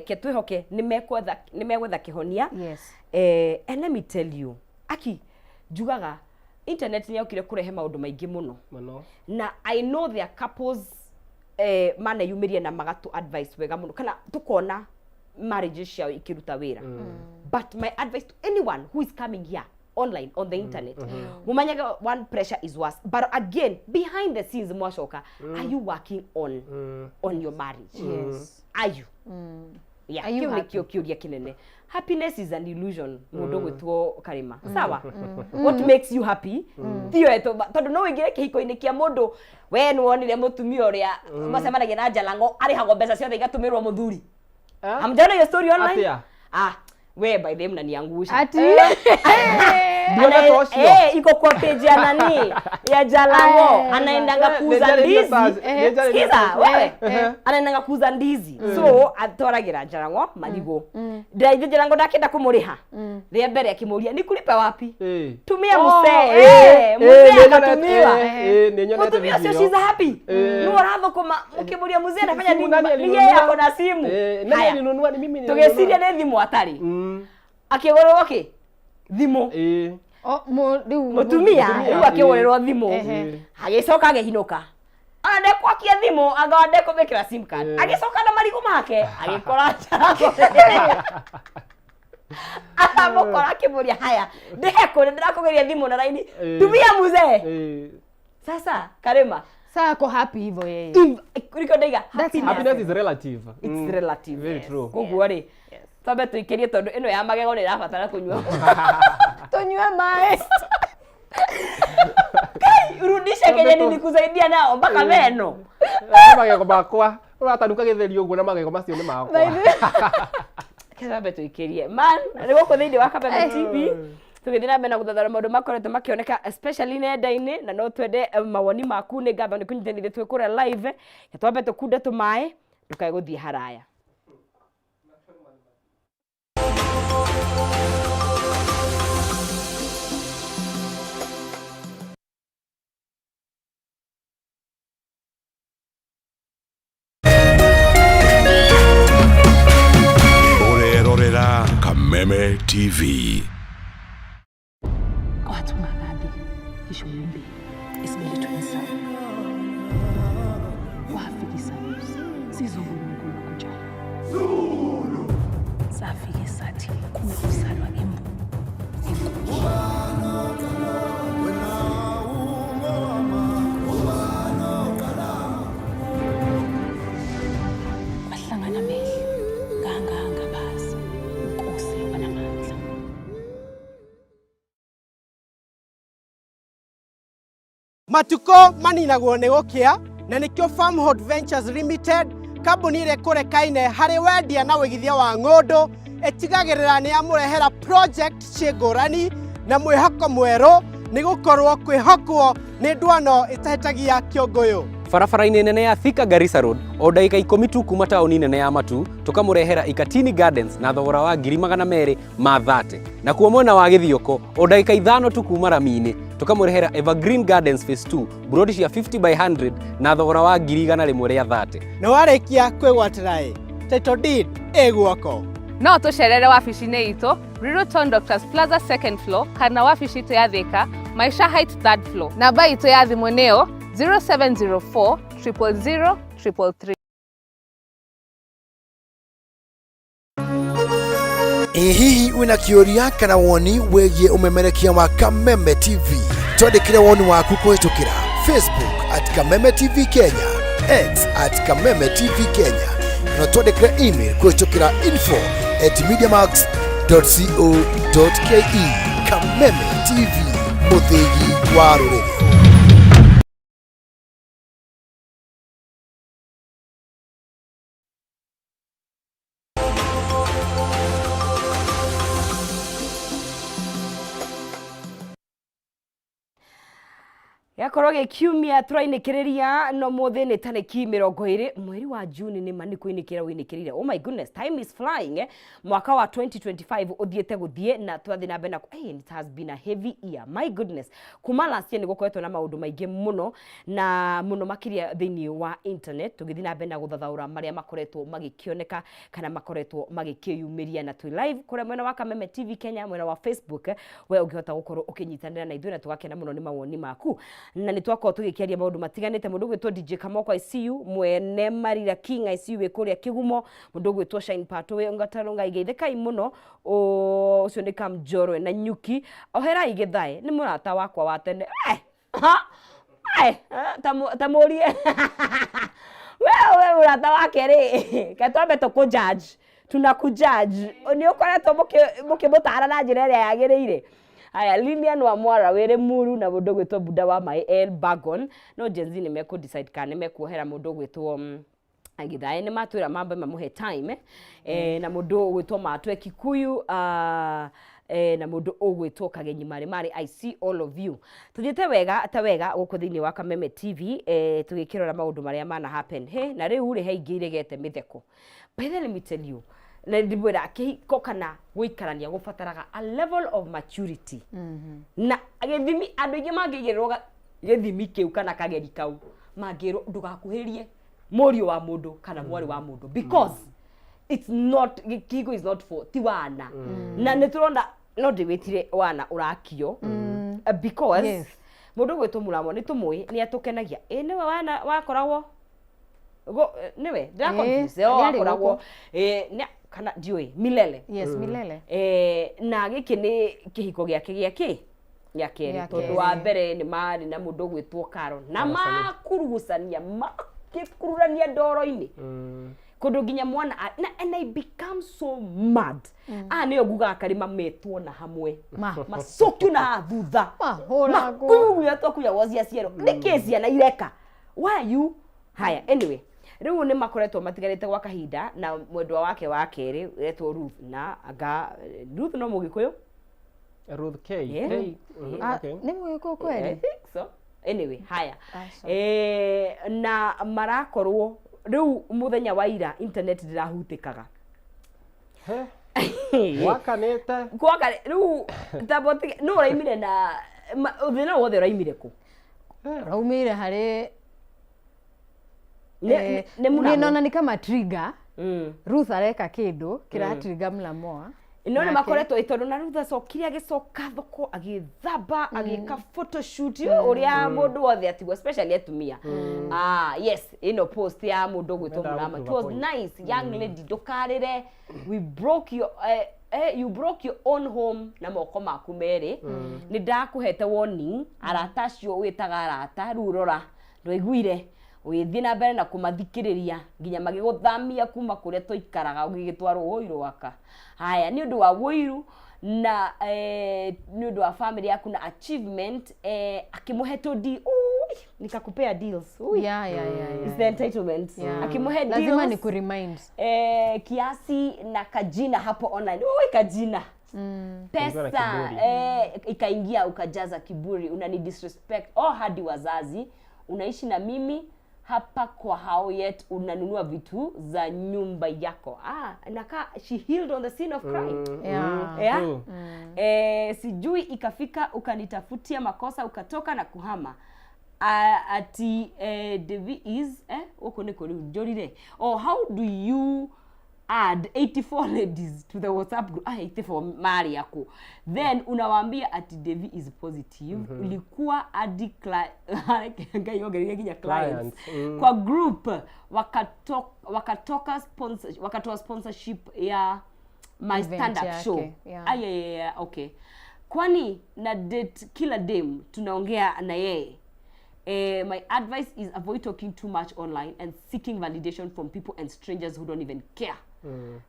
Ke twĩhoke nĩ megwetha kĩhonia. Yes. And let me tell you aki njugaga internet nĩ yokire kũrehe maũndũ maingĩ mũno. Mũno. Na I know there are couples maneyumĩria na magatũ advice wega mũno kana tũkona marriages ciao ikĩruta wĩra. But my advice to anyone who is coming here online on the internet, mumanyage one pressure is worse, but again behind the scenes mwacoka, are you working on your marriage? Yes. Are you? Yeah, Are you kĩu happy? nĩkĩo kĩũria kĩnene. Happiness is an illusion mũndũ gwĩtwo karĩma sawa. What makes you happy tiyo tondũ no ũingĩre kĩhiko-inĩ kĩa mũndũ we nĩ wonire mũtumia ũrĩa macemanagia na Jalango arĩhagwo mbeca ciothe igatũmĩrwo mũthuri. Ah? Hamjaona hiyo story online? Atia? Ah, we by the way mnaniangusha. Ati Ndionete ũcio. Iko kwa page ya nani ya Jalango anaendanga kuuza nĩnjarĩria ndizi. nĩnjarĩria Sikiza search. wewe anaendanga kuuza ndizi so atwaragira Jalango marigũ ndiraithĩ Jalango ndakĩenda kũmũrĩha rĩa mbere akĩmũria nikulipe wapi Eh. tumia Oh, mzee mzee akatumiwa. Nĩnyonete Mũtumia ũcio video. she's happy nĩwe ũrathũkũma mũkĩmũria mzee anafanya Simu nini nani ni alinunua? yeye ako na simu. Nani Haya. alinunua? Ni mimi nilinunua. Tũgĩciria nĩ thimũ atarĩ akĩgũrĩrwo kĩ thimũ. O, rĩu Mũtumia Mũtumia, rĩu akĩgũrĩrwo thimũ Ehe. agĩcoka agĩhinũka ona ndekwakia thimũ anga ndekũmĩkĩra sim card agĩcoka na marigũ make agĩkora Jalango aramũkora akĩmũria haya ndĩhe kũrĩ ndĩrakũgĩria thimũ na raini tumia mzee. Sasa karĩma Saa ako happy hivyo yeye. Nĩkĩo ndaiga That's happiness. Happiness is relative. It's relative. Very Yes. true. Koguo rĩ twambe tũikĩrie tondũ ĩno ya magego nĩ ĩrabatara kũnyua. Tũnyue maĩ. Rudisha kenye nilikusaidia nao mpaka meno. Magego makwa ũratanuka gĩtheri ũguo na magego macio nĩ makwa. Twambe tũikĩrie man nĩ gũkũ thĩinĩ wa Kabebe TV tũgĩthiĩ na mbere na gũthathara maũndũ makoretwo makĩoneka especially nenda-inĩ na no twende mawoni maku nĩ ngatho nĩ kũnyitanĩire twĩ kũrĩa live twambe tũkunde tũmaĩ ndũkae gũthiĩ haraya. Ũrerorera Kameme TV. Wathi ungakabi ngisho imbewu esibelethweni sakho wafika isalusi sizonkulunkulu kunjalo safike sathi kuwe uzalwa imbuku enkulu. Matukũ maninagwo nĩ gũkĩa na nĩkĩo Farmhold Ventures Limited, kambuni ĩrĩa ĩkũrekaine harĩ wendia na ũigithia wa ng'ũndũ, ĩtigagĩrĩra nĩ yamũrehera project ciĩ ngũrani na mwĩhoko mwerũ, nĩ gũkorwo kwĩhokwo nĩ ndwano ĩtahĩtagia kĩũngũyũ. Barabara-inĩ nene ya Thika Garissa Road, o ndagĩka ikũmi tu kuma taũni nene ya Matu, tũkamũrehera Ikatini Gardens na thogora wa 230,000. Nakuo mwena wa Gĩthioko, o ndagĩka ithano tu kuma rami-inĩ, tũkamũrehera Evergreen Gardens Phase 2, buroti cia 50 by 100 na thogora wa 130,000. Na warĩkia kwĩgwatĩra ĩ, title deed ĩ guoko. No tũcerere wabici-inĩ itũ Ruiru Town Doctors Plaza second floor kana wabici itũ ya Thika Maisha Heights third floor. Namba itũ ya thimũ nĩyo 0704 000 333. Ĩ hihi wĩna kĩũria kana woni wĩgiĩ ũmemerekia wa Kameme TV? Twandĩkĩre woni waku kũhĩtũkĩra Facebook at Kameme TV Kenya, X at Kameme TV Kenya, na twandĩkĩre email kũhĩtũkĩra info at mediamax co ke. Kameme TV, mũthĩgi wa rũrĩrĩ. Gĩakorwo gĩ kiumia tũrainĩkĩrĩria no mũthĩ nĩ tarĩki 20 mweri wa Juni nĩ ma nĩ kũinĩkĩra ũinĩkĩrĩire. Oh my goodness, time is flying eh? Mwaka wa 2025 ũthiĩte gũthiĩ na twathiĩ na mbere na hey, it has been a heavy year. My goodness. Kuma last year nĩ gũkoretwo na maũndũ maingĩ mũno na mũno makĩria thĩinĩ wa internet tũgĩthiĩ na mbere na gũthathaũra marĩa makoretwo magĩkĩoneka kana makoretwo magĩkĩyumĩria na twĩ live kũrĩa mwena wa Kameme TV Kenya mwena wa Facebook we ũngĩhota gũkorwo ũkĩnyitanĩra na ithuĩ na tũgakena mũno nĩ mawoni maku na nĩ twakorwo tũgĩkĩaria maũndũ matiganĩte mũndũ ũgwĩtwo DJ Kamoko I see you mwene Marira King I see you wĩ kũrĩa Kĩgumo mũndũ ũgwĩtwo Shine Pato wĩ Ngataro Ngai geithĩkai mũno ũcio nĩ Kamjorwe na Nyuki oherai Gĩthae nĩ mũrata wakwa wa tene eh! Ha? Eh, ta mũrie we we mũrata wake rĩ ke twambe tũkũ judge tunakujudge nĩ ũkoretwo mũkĩmũtara na njĩra ĩrĩa yagĩrĩire haya Lilian wa Mwara wĩrĩ Muru na mũndũ ũgwĩtwo Buda wa Maĩ El Bagon no Gen Z nĩ mekũ decide kana nĩ mekuohera mũndũ ũgwĩtwo Githae nĩ matwĩra mambe mamũhe time eh, na mũndũ ũgwĩtwo Matwe Kikuyu ah, eh, na mũndũ ũgwĩtwo Kagenyi Marĩ Marĩ I see all of you tũthiĩte wega ta wega gũkũ thĩinĩ wa Kameme TV eh, tũgĩkĩrora maũndũ marĩa mana happen he na rĩu rĩ he ingĩ iregete mĩtheko by the way, let me tell you na ndimwĩra kĩhiko kana gũikarania gũbataraga a level of maturity na gĩthimi andũ aingĩ mangĩigĩrĩrwo gĩthimi kĩu kana kageri kau mangĩrwo ndũgakuhĩrĩrie mũriũ wa mũndũ kana mwarĩ wa mũndũ because it's not kĩhiko is not for ti wana na nĩ tũrona no ndĩwĩtire wana ũrakio because Yes. mũndũ ũgwĩtwo mũramo nĩ tũmũĩ nĩ atũkenagia ĩ nĩwe wana wakoragwo nĩwe ndĩra Ĩ, confuse oh, nĩarĩ wakoragwo gũkũ. ĩ, kana ndiũĩ milele Yes, milele. Eh, na gĩkĩ nĩ kĩhiko gĩake gĩa kĩ gĩa kerĩ Gĩa tondũ kerĩ. wa mbere nĩ marĩ na mũndũ ũgwĩtwo Karo na makurugucania makĩkururania ndoro-inĩ kũndũ nginya mwana na and I become so mad aya nĩo ngugaga karĩma metwo na hamwe Ma. macokio na haha thutha Mahũragwo. makunyatwo kunyagwo cia ciero nĩkĩ ciana ireka why you haya anyway rĩu nĩ makoretwo matiganĩte gwa kahinda na mwendwa wake wa kerĩ etwo Ruth na anga Ruth no mũgĩkũyũ Ruth K. Yeah. K. Mhm, Ah, okay. nĩ mũgĩkũyũ I kweli think so. Anyway, haya. Aca. Eh, na marakorwo rĩu mũthenya wa ira internet ndĩrahutĩkaga. He, Gwakanĩte. Gwaka rĩu tambotige nũ ũraimire na thĩna wothe ũraimire kũ? Raumĩire harĩ Nĩ eh, nĩ niĩ mũramo. nona nĩ kama trigger Ruth areka kĩndũ kĩra trigger Mlamoa no nĩ Nake- makoretwo ĩ tondũ na Ruth acokire agĩcoka thoko agĩthamba agĩka photoshoot ũrĩa mũndũ wothe atigwo especially atumia ah yes ĩno post ya mũndũ ũgwĩtwo Mendaga Mũrama it gũprove a was point. nice young lady ndũkarĩre we broke your you broke your own home na moko maku merĩ nĩ ndakũhete warning arata acio wĩtaga arata rĩu rora ndwaiguire ũgĩthiĩ na mbere na kũmathikĩrĩria nginya magĩgũthamia kuma kũrĩa twaikaraga ũgĩgĩtwarwo Ũirũ waka haya nĩ ũndũ wa ũiru na nĩ ũndũ wa family yaku na achievement akĩmũhe tũndi. Ui, nikakupea deals. Ui. Yeah. It's the entitlement. Akimhe Lazima deals ni kuremind. Kiasi na kajina hapo online. Ui, kajina. Kulikuwa na Pesa kiburi. Ikaingia ukajaza kiburi, unani disrespect oh, hadi wazazi. Unaishi na mimi hapa kwa hao yet unanunua vitu za nyumba yako. Ah, inakaa she healed on the scene of crime. Yeah. True. Sijui ikafika ukanitafutia makosa ukatoka na kuhama. Ati Devi is huko niko rĩu njũrire. Oh, how do you add 84 ladies to the WhatsApp group? Ah, 84 mari yako. Then unawaambia ati Devi is positive. Ulikuwa hadi Ngai ongereire nginya clients. Clients, Kwa group wakatoka sponsor, wakatoa sponsorship ya my Event stand up yake, show. yeah. Ah, yeah, okay. Kwani na date kila dem tunaongea na yeye. My advice is avoid talking too much online and seeking validation from people and strangers who don't even care.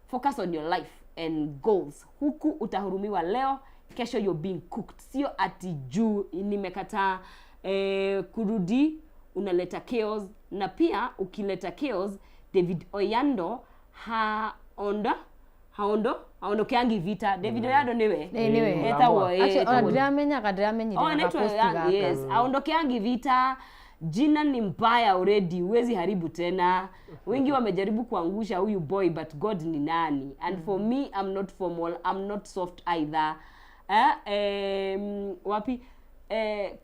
Focus on your life and goals. Huku utahurumiwa leo, kesho you're being cooked. Sio ati juu nimekataa kurudi unaleta chaos, na pia ukileta chaos David Oyando haonda haondo haondokeangi vita. David Oyando niwe Niwe. Etagwo, Actually, ona etagwo. ndiramenyaga, ndiramenyire Oh, na anaitwa gaposti Young, gaka. yes. Aondokeangi vita. Jina ni mbaya already, huwezi haribu tena. Wengi wamejaribu kuangusha huyu boy but God ni nani? And for me I'm not formal, I'm not soft either. Wapi?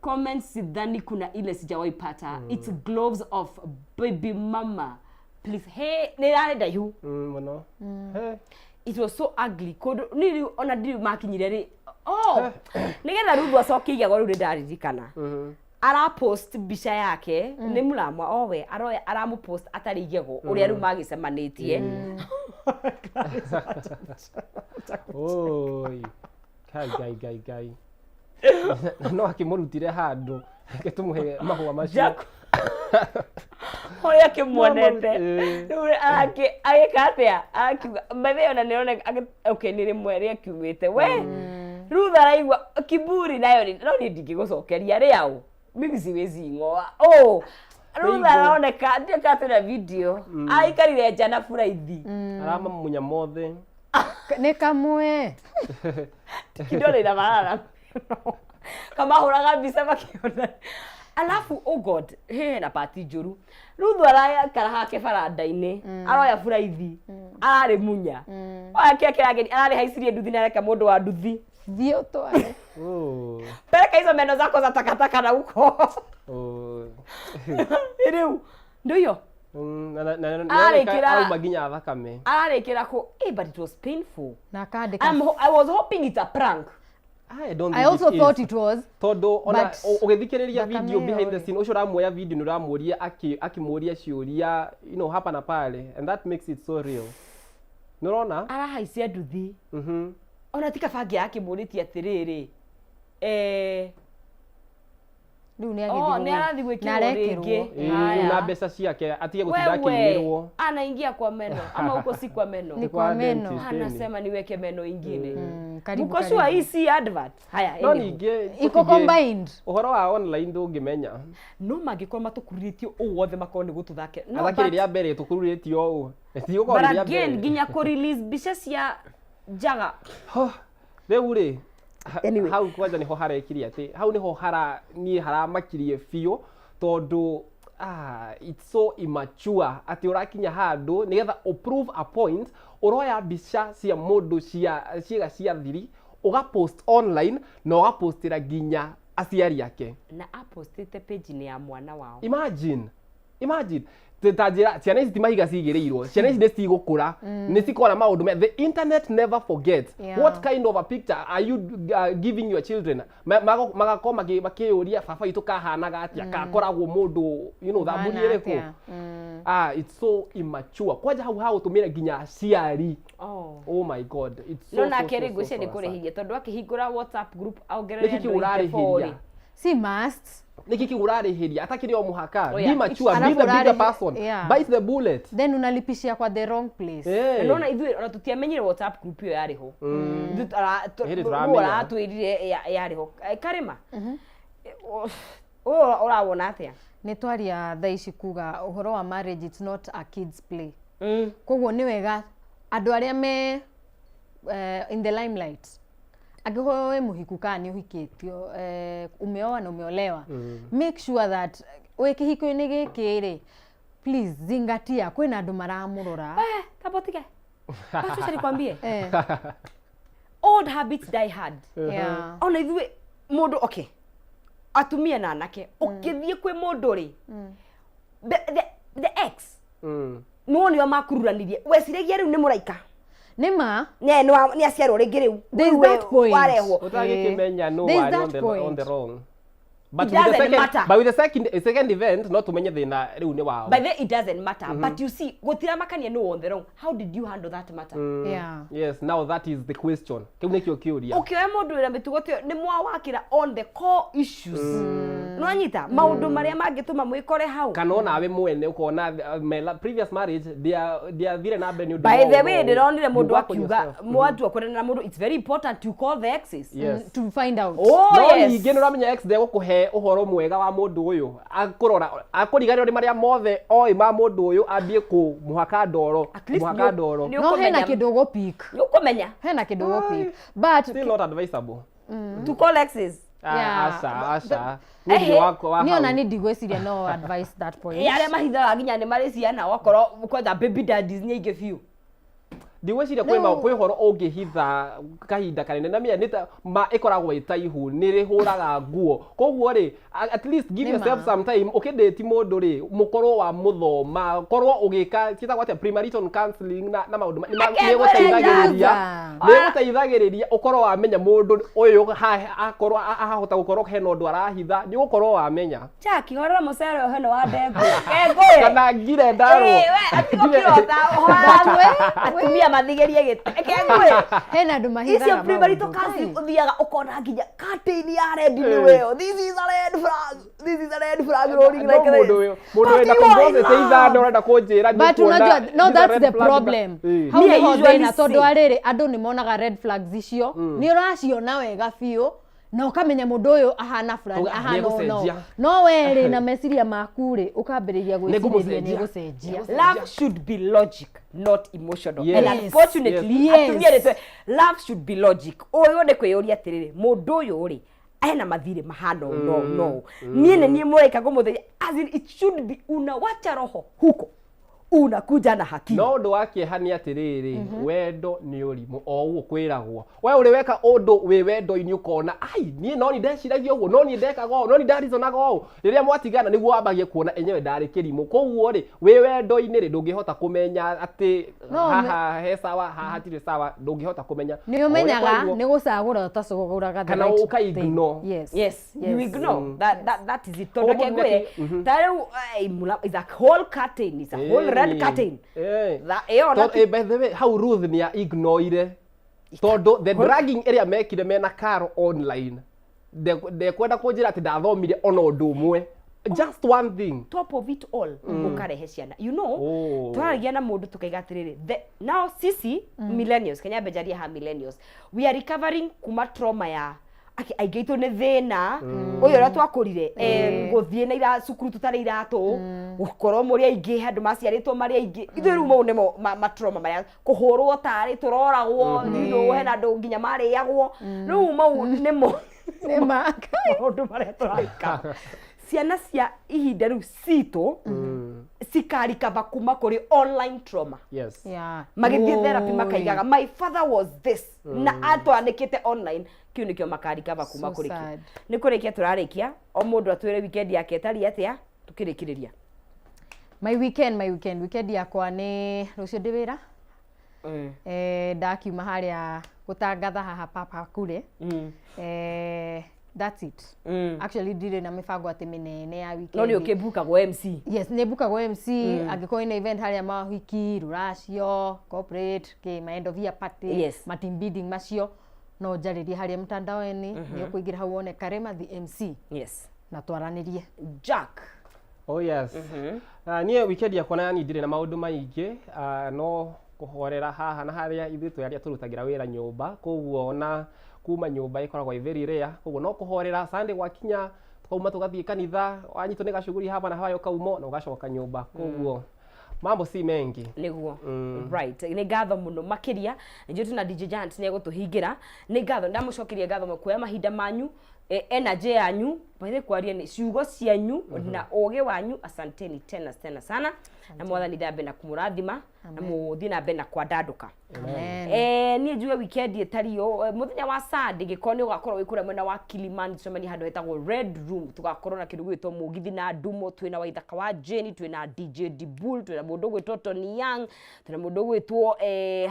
Comments sidhani kuna ile sijawahi pata. It's gloves off baby mama. Please, hey, nĩ rarĩ ndaihu. Mũno. Hey. It was so ugly kundu ni ona ndiri makinyire ri, oh, nigetha Ruthu acokie igego riu nĩ ndaririkana arapost mbica yake nĩ mũramwa owe aroya aramũpost atarĩ igego ũrĩa rĩu magĩcemanĩtie. Oi. Kai kai kai kai. No akĩmũrutire handũ. Reke tũmũhe mahũa macio. Jack ũrĩa akĩmuonete rĩu agĩka atĩa, akiuga mathe ona nĩroneka okay nĩ rĩmwe rĩakiumĩte we Ruth araigua kiburi nayo no niĩ ndingĩgũcokeria rĩaũ, mimi siwezi ing'oa oh Ruth aroneka ndiũĩ kana twĩna video aikarire nja na buraithi. Aramamunya mothe. Nĩ kamwe. Kidole ina marara kamahũraga mbica makiona, alafu oh God, he na pati njũru. Ruthu arakara hake baranda-inĩ aroya buraithi ararĩ munya oya kĩa kĩrageni ararĩ haicirie nduthi na areka mũndũ wa nduthi. Thiĩ ũtware. Oh. Peleka hizo meno zako za takataka na huko. Oh. Rĩu ndio Na auma nginya thakame. Ararĩkĩra kũ but it was painful. Na akandĩka. I was hoping it's a prank. I don't I think also it is. Thought it was. Tondũ ona But ũgĩthikĩrĩria thakame video behind the ĩyo rĩ. scene, ũcio ũramuoya video nĩ ũramũria akĩmũria ciũria hapa na pale, and that makes it so real, nĩ ũrona? Arahaicia nduthi ona ti kaba angĩ akĩmũrĩtie atĩrĩrĩ Rĩu nĩ Oh, agĩthiĩ nĩ arathiĩ gwĩkĩrwo na arekĩrwo. rĩngĩ. Ĩĩ, Haya. na mbeca ciake atige gũtinda Wewe akĩiyĩrwo. Anaingia kwa meno ama huko si kwa meno? Ni kwa meno. Dentist, ĩni. Anasema niweke meno ingine. Karibu, Mko sure karibu. hii si advert? Haya, No anywho. ningĩ Iko combined. Ũhoro wa online ndũngĩmenya. No mangĩkorwo matũkururĩtio ũũ wothe makorwo nĩ gũtũthakĩra no, Athakĩrĩ rĩa mbere tũkururĩtio ũũ tigũkorwo but rĩ rĩa again mbere. Nginya kũ release mbica cia njaga. Rĩu rĩ Anyway. Hau kwanja nĩho harekire atĩ hau nĩho hara niĩ haramakirie biũ tondũ it's so immature atĩ ũrakinya handũ nĩgetha ũprove a point, ũroya mbica cia mũndũ cia ciĩga cia thiri ũgapost online na ũgapostĩra nginya aciari ake. Na apostĩte page-inĩ ya mwana wao. Imagine, ta njĩra ciana ici ti mahiga cigĩrĩirwo, ciana ici nĩ cigũkũra, nĩ cikona maũndũ the internet never forgets. What kind of a picture are you giving your children? Magakorwo makĩyũria baba witũ kahanaga atĩa, kakoragwo mũndũ thamburi Ũhana ĩrĩkũ? Atĩa? Ah, it's so immature kwanja hau hagũtũmĩra nginya aciari. Oh. Oh my God, it's so No so, nake so, rĩ so, ngwĩciria so nĩ kũrĩhĩria tondũ akĩhingũra WhatsApp group aongerere Nĩkĩ kĩu andũ ũrarĩhĩria? 84. Si must. Nĩkĩ kĩu ũrarĩhĩria atakĩrĩ o mũhaka? Oh, yeah. Be mature, be Alafu the bigger person, bite the bullet. Then unalipishia kwa the wrong place. Eh. Na nona ithuĩ ona tũtiamenyire WhatsApp group ĩyo yarĩ ho. Ithuĩ Hĩndĩ mũndũ tũramenya. aratwĩrire yarĩ ho. Karĩma. Ũyũ ũrawona atĩa? Nĩ twaria thaa ici kuga ũhoro wa marriage, it's not a kids play. Koguo nĩ wega andũ arĩa me in the limelight, angĩkorwo wĩ mũhiku kana nĩ ũhikĩtio, umeoa na umeolewa, make sure that wĩ kĩhiko-inĩ gĩkĩ rĩ, please zingatia kwĩna andũ maramũrora. Eh, tamba ũtige. Basi nikwambie. Old habits die hard. Ona ithuĩ mũndũ, okay, atumia na anake, ũkĩthiĩ kwĩ mũndũ rĩ, the ex no nĩo makururanirie, weciragia rĩu nĩ mũraika. Nĩ ma. Nĩ aciarwo rĩngĩ rĩu. There's Rĩu we that point. warehwo. Ũtagĩkĩmenya no There's warĩ that on the, point. on the wrong. But It with the doesn't second, matter. But with the second event no tumenye thĩna rĩu nĩ wao. By the way, it doesn't matter, but you see, gũtiramakania no on the wrong. How did you handle that matter? Yes, now that is the question. Kĩu nĩkĩo kĩũria. Ũkĩoya mũndũ wĩna mĩtugo ta ĩyo, nĩ mwawakĩra on the core issues, nĩwanyita maũndũ marĩa mangĩtũma mwĩkore hau. Kana onawe mwene ũkona my previous marriage ndiathire na mbere nĩ ũndũ By wa the ũũ way, na ũũ. ndĩronire You mũndũ work on akiuga yourself. mwatua kwendana na mũndũ, it's very important to call the exes. Yes. To find out. Oh, No yes. ningĩ nĩ ũramenya ex ndegũkũhe ũhoro mwega wa mũndũ ũyũ, akũrora akũriganĩrwo nĩ marĩa mothe oĩ ma mũndũ ũyũ, ambie kũmũhaka ndoro. At least Kũmũhaka ndoro. nĩ No hena ũkũmenya- kĩndũ ũgũpick. Nĩ ũkũmenya. Hena kĩndũ ũgũpick, but Still not advisable. To call exes. Ah, Yeah. aca aca. Ehe. Nĩ wakwa wa niĩ ona hau. nĩ ndigwĩciria no advice that point. Ĩ, arĩa mahithaga nginya nĩ marĩ ciana, wakorwo kwanja baby daddies nĩ aingĩ biũ. Ndigwĩciria kwĩ kwĩ ũhoro ũngĩhitha kahinda kanene na mĩa nĩ ta ma ĩkoragwo ĩ ta ihu, nĩ rĩhũraga nguo. Koguo rĩ, at least give Nĩ ma. yourself some time. Ũkĩndĩti mũndũ rĩ, mũkorwo wa mũthoma, korwo ũgĩka ciĩtagwo atĩa, premarital counseling na maũndũ Reke nĩ ĩgũteithagĩrĩria ngwĩre. nĩ ĩgũteithagĩrĩria ũkorwo wamenya mũndũ ũyũ akorwo ahota gũkorwo hena ũndũ arahitha, nĩ ũgũkorwo wamenya. Jackie, horera mũcere ũyũ heno wa ndengũ. Kengũĩ. Kana ngire ndarwo. Ĩ, we, atiga ũkĩrota, ũhoraga atumia mathigĩrie gĩtĩ. Kengũĩ. Hena andũ mahithaga Icio premarital maũndũ. counseling ũthiaga ũkona nginya curtain ya red nĩ weo. This is a red flag. This is a red flag rolling No like this. mũndũ ũyũ mũndũ But wĩna you are in composite love. ithano ũrenda kũnjĩra But unajua, no, that's the problem. Hau Me, I nĩho usually thĩna, tondũ say- arĩrĩ andũ nĩ monaga red flags icio, nĩ ũraciona wega biũ na ũkamenya mũndũ ũyũ ahana fulani, ahana ũũ na ũũ. Nĩegũcenjia. No werĩ na meciria maku rĩ, ũkambĩrĩria gwĩcirĩria Nĩngũmũcenjia. nĩ gũcenjia. Love should be logic, not emotional. Yes. And unfortunately, Yes. atumia nĩ love should be logic. Ũyũ nĩ kwĩyũria atĩrĩrĩ, mũndũ ũyũ rĩ, ena mathirĩ mahana ũũ no no niĩ nĩ niĩ mũraika ngũmũtheria. As in, it should be unawacha roho huko, unakuja na hakili. No ũndũ wa kĩeha nĩ atĩrĩrĩ, wendo nĩ ũrimũ o ũguo kwĩragwo. We ũrĩ weka ũndũ wĩ wendo-inĩ ũkona ai niĩ no ni ndeciragia ũguo, no niĩ ndekaga ũũ, no ni ndarizonaga ũũ, rĩrĩa mwatigana nĩguo wambagie kuona enyewe ndarĩ kĩrimũ. Koguo rĩ, wĩ wendo-inĩ rĩ, ndũngĩhota kũmenya atĩ No, haha he sawa, haha hatirĩ sawa, ndũngĩhota kũmenya. Nĩ O ũrĩa ũmenyaga kwaigwo- nĩ gũcagũra ũtacagũraga the Kana right ũka thing. ignore. Yes. Yes, you ignore. That is it. Tondũ Ũguo mũndũ kengwĩre, ta rĩu, is a whole curtain, is a whole red curtain. Ĩyo na By the way, hau Ruth nĩ a ignoire tondũ the dragging ĩrĩa mekire mena Caro online, ndekwenda kũnjĩra atĩ ndathomire ona ũndũ ũmwe, just one thing. Top of it all, ũkarehe ciana, you know. Oh. Twaragia na mũndũ tukaiga atĩrĩrĩ, now sisi millennials, kenya mbenjaria ha millennials, we are recovering kuma trauma ya aingĩ aitũ nĩ thĩna ũyũ ũrĩa twakũrire, gũthiĩ na ira cukuru tũtarĩ iratũ, gũkorwo mũrĩ aingĩ, andũ maciarĩtwo marĩ aingĩ. Ithuĩ rĩu mau nĩmo matrauma marĩa, kũhũrwo tarĩ tũroragwo, you know, hena andũ nginya marĩagwo. Rĩu mau nĩmo Nĩ ma. Maũndũ marĩa tũrarikaba. Ciana cia ihinda rĩu citũ cikarikaba kuma kũrĩ online trauma. Yes. Magĩthiĩ therapy Oi. makaigaga, my father was this na atwanĩkĩte online. Kĩu nĩkĩo makarikaba kuma So kũrĩ kĩu. sad. Nĩ kũrĩkia tũrarĩkia, o mũndũ atwĩre weekend yake ĩtariĩ atĩa tũkĩrĩkĩrĩria. My weekend yakwa nĩ rũciũ ndĩ wĩra. Ndakiuma harĩa gũtangatha haha papa kure. That's it. Actually, ndirĩ na mĩbango atĩ mĩnene ya weekend. No nĩ ũkĩmbukagwo MC. Yes, nĩ mbukagwo MC angĩkorwo ina event harĩa, mahiki, rũracio, corporate kĩ, ma end of year party, ma team building macio, no njarĩrie harĩa mtandao-inĩ. Nĩ ũkũingĩra hau wone Karema the MC na twaranĩrie. Jack. Oh yes. Niĩ weekend yakwa na niĩ ndirĩ na maũndũ maingĩ, no kũhorera haha na harĩa. Ithuĩ twĩ arĩa tũrutagĩra wĩra nyũmba, koguo ona kuma nyũmba ĩkoragwo ĩ very rare, koguo no kũhorera. Sunday gwakinya Tukauma tugathiĩ kanitha, wanyitwo nĩ gacuguri hapa na haya ũkauma na ũgacoka nyũmba. Koguo mambo si mengi. Niguo. Right, nĩ ngatho mũno makĩria. Nĩnjũĩ tuna DJ Giant nĩ egũtũhingĩra. Nĩ ngatho, ndamũcokeria ngatho mũno kuoya mahinda manyu, energy yanyu, by kwaria nĩ ciugo cianyu na ũgĩ wanyu. Asanteni tena tena sana, na Mwathani thambe na kũmũrathima na mũthiĩ na mbere na kwandandũka. Amen. Niĩ njuge weekend ĩtariĩ mũthenya wa Sunday, gĩkorwo nĩ ũgakorwo wĩ kũrĩa mwena wa Kilimani, tũcemanie handũ hetagwo Red Room. Tũgakorwo na kĩndũ gĩgwĩtwo mũgithi na ndumo. Twĩna Waithaka wa Jane, twĩna DJ Dibul, twĩna mũndũ ũgwĩtwo Tony Young, twĩna mũndũ ũgwĩtwo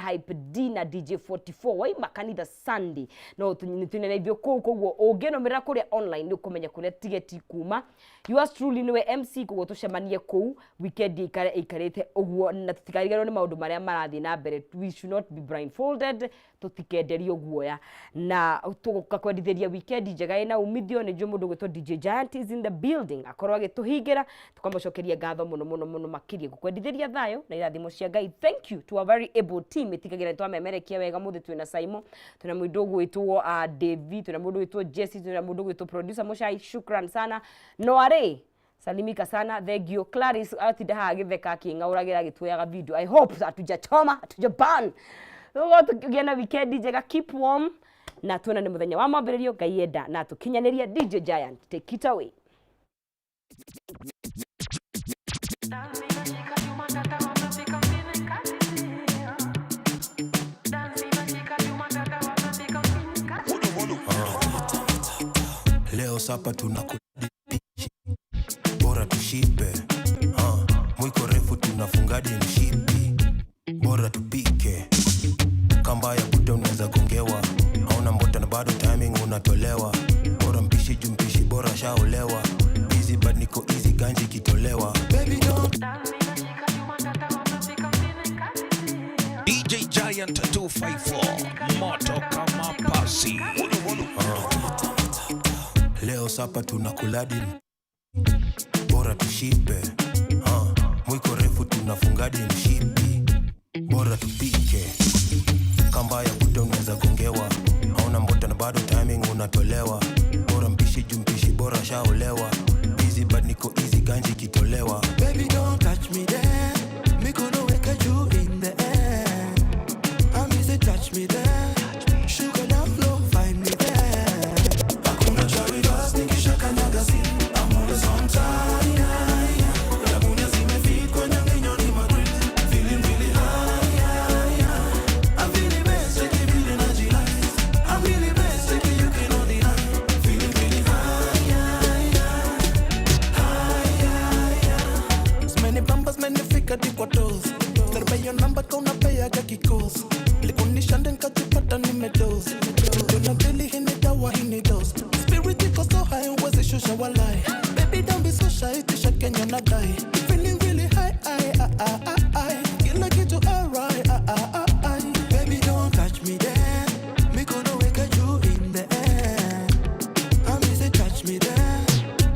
Hype D na DJ 44. Waima kanitha Sunday no nĩ twĩna ithuĩ kũu. Koguo ũngĩnũmĩrĩra kũrĩa online nĩ ũkũmenya kũrĩa tigeti kuma. Yours truly nĩwe MC. Koguo tũcemanie kũu, weekend ĩikare ĩikarĩte ũguo, na tũtikariganĩrwo nĩ maũndũ marĩa marathiĩ na mbere. We should not be blindfolded, tũtikenderio guoya na tũgoka kwendithĩria weekend njega ĩna umithio. Nĩ njũĩ mũndũ ũgwĩtwo DJ Giant is in the building, akorwo agĩtũhingĩra. Tũkamũcokeria ngatho mũno mũno mũno makĩria, gũkwendithĩria thayũ na irathimo cia Ngai. Thank you to our very able team ĩtigagĩra nĩtwamemerekia wega. Mũthĩ twĩna Saimo, twĩna mũndũ ũgwĩtwo David, twĩna mũndũ ũgwĩtwo Jesse, twĩna mũndũ ũgwĩtwo producer Mushai. Shukran sana. Noare salimika sana, thank you. Clarice atinda haha agĩtheka akĩng'aũragĩra agĩtuoyaga video. I hope hatujachoma, hatuja burn. Tũgũkorwo tũkĩgĩa na weekend njega. Keep warm na tuonane mũthenya wa mwambĩrĩrio, Ngai enda na tũkinyanĩria. DJ Giant, take it away. Leo sapa tunakudipishi, bora tushibe. Mwiko refu tunafungadi mshipi, bora tupike. Kamba ya buda unaweza gongewa, hauna mbota na bado timing unatolewa. Bora mpishi juu mpishi bora shaolewa. Easy but niko easy ganji ikitolewa. Baby don't DJ Giant 254, moto kama pasi. Leo sapa tunakuladi, bora tushibe. Mwiko refu tunafungadi mshipi, bora tupike. Kamba ya buda unaweza gongewa, hauna mbota na bado timing unatolewa. Bora mpishi juu mpishi bora shaolewa. Easy but niko easy ganji ikitolewa. Baby, don't touch me there. Mikono weka juu in the air. I'm say touch me there. Sugar down low, find me there. Hakuna cha reverse, nikishakanyaga si. I'm always on time. Lagunya zimefit kwenye minyoo ni Madrid. Feeling really high. I'm feeling best, take it really najilize. I'm really best, take it, you cannot deny. Feeling really high. Many bambas menifika di kwa toes. Serve namba kauna pea kikos. Likunishande nkajipata nimedoze. Jona pili hii ni dawa, hii ni dose. Spirit iko so high huwezi shusha walai. Baby, don't be so shy, tisha Kenya nadai. Feeling really high, I, I, I, I, I. Kila kitu alright, I, I, I, I. Baby, don't touch me there. Mikono weka juu in the air. I'm say touch me there.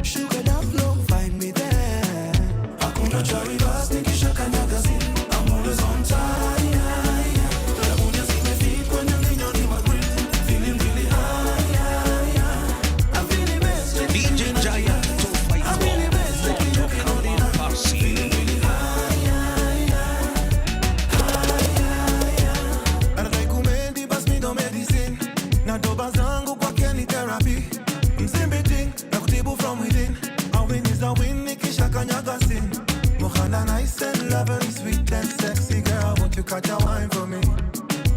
Sugar down low, find me there. Hakuna cha reverse, nikishakanyaga si. I'm always on time. Lagunya zimefit kwenye minyoo ni Madrid. Feeling really high. I'm feeling best, take it DJ Giant 254, moto kama pasi. Anadai kumendi bas mi ndo medicine na doba zangu kwake ni therapy. Mzimbiting na kutibu from within. A win is a win nikisha kanyaga sin. Mohana nice and lovely, sweet and sexy girl, won't you catch a wine for me?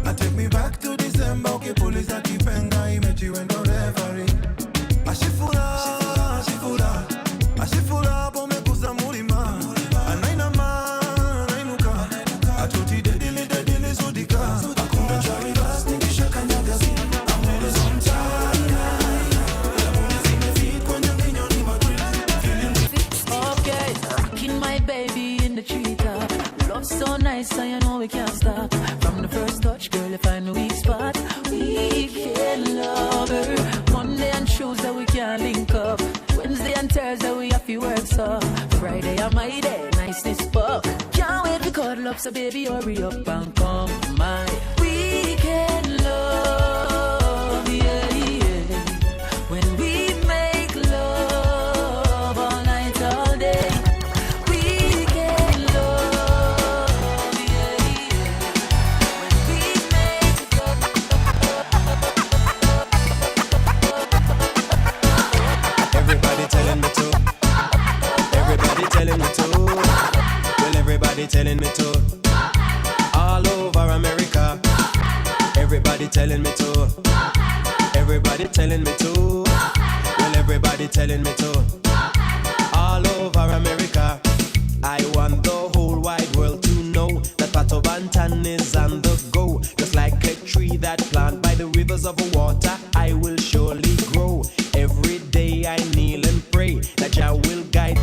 I take me back to December, ukipuliza kipenga imechiwe ndo referee. Ashifura, ashifura, ashifura pomekuza mulima. Anainama, anainuka, atoti dedili dedili zudika. Hakuna cha reverse nikishakanyaga sin. I'm always on time. Lagunya zimefit kwenye minyoo ni Madrid. Feeling Okay, rocking my baby in the treetop. Love so nice, so you know we can't stop. From the first touch, girl, you find the weak spot. We can love her. Monday and Tuesday we can link up. Wednesday and Thursday we have to work so. Friday on my day, niceness fuck. Can't wait to cuddle up, so baby hurry up and come my weekend love, yeah, yeah. When we make love. telling me to. All over America. Everybody telling me to. Everybody telling me to. Well, everybody telling me to. All over America. I want the whole wide world to know that Pato Banton is on the go. Just like a tree that planted by the rivers of water, I will surely grow. Every day I kneel and pray that Jah will guide.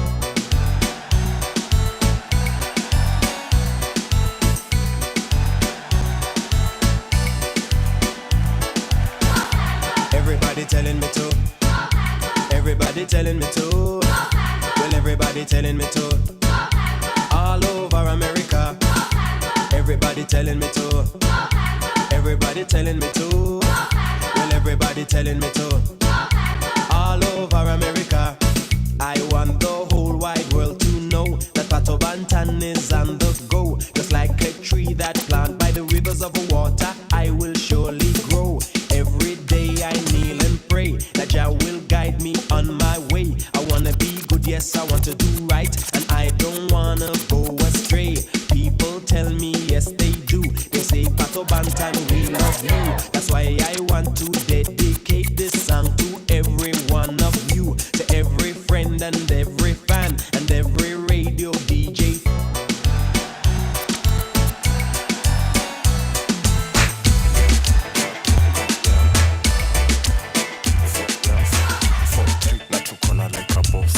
Everybody telling me to. Everybody telling me to. Well, everybody telling me to. All over America. Everybody telling me to. Everybody telling me to. Well, everybody telling me to. All over America. I want the whole wide world to know that Pato Banton is on the go. Just like a tree that planted by the rivers of water, I will surely grow. Every day I kneel and pray that Jah will guide me on my way. I wanna be good, yes, I want to do right, and I don't wanna go astray. People tell me, yes, they do. They say, Pato Banton, we love you. That's why I want to dedicate this song to every one of you, to every friend and every fan and every radio DJ. Na tuko na like a boss.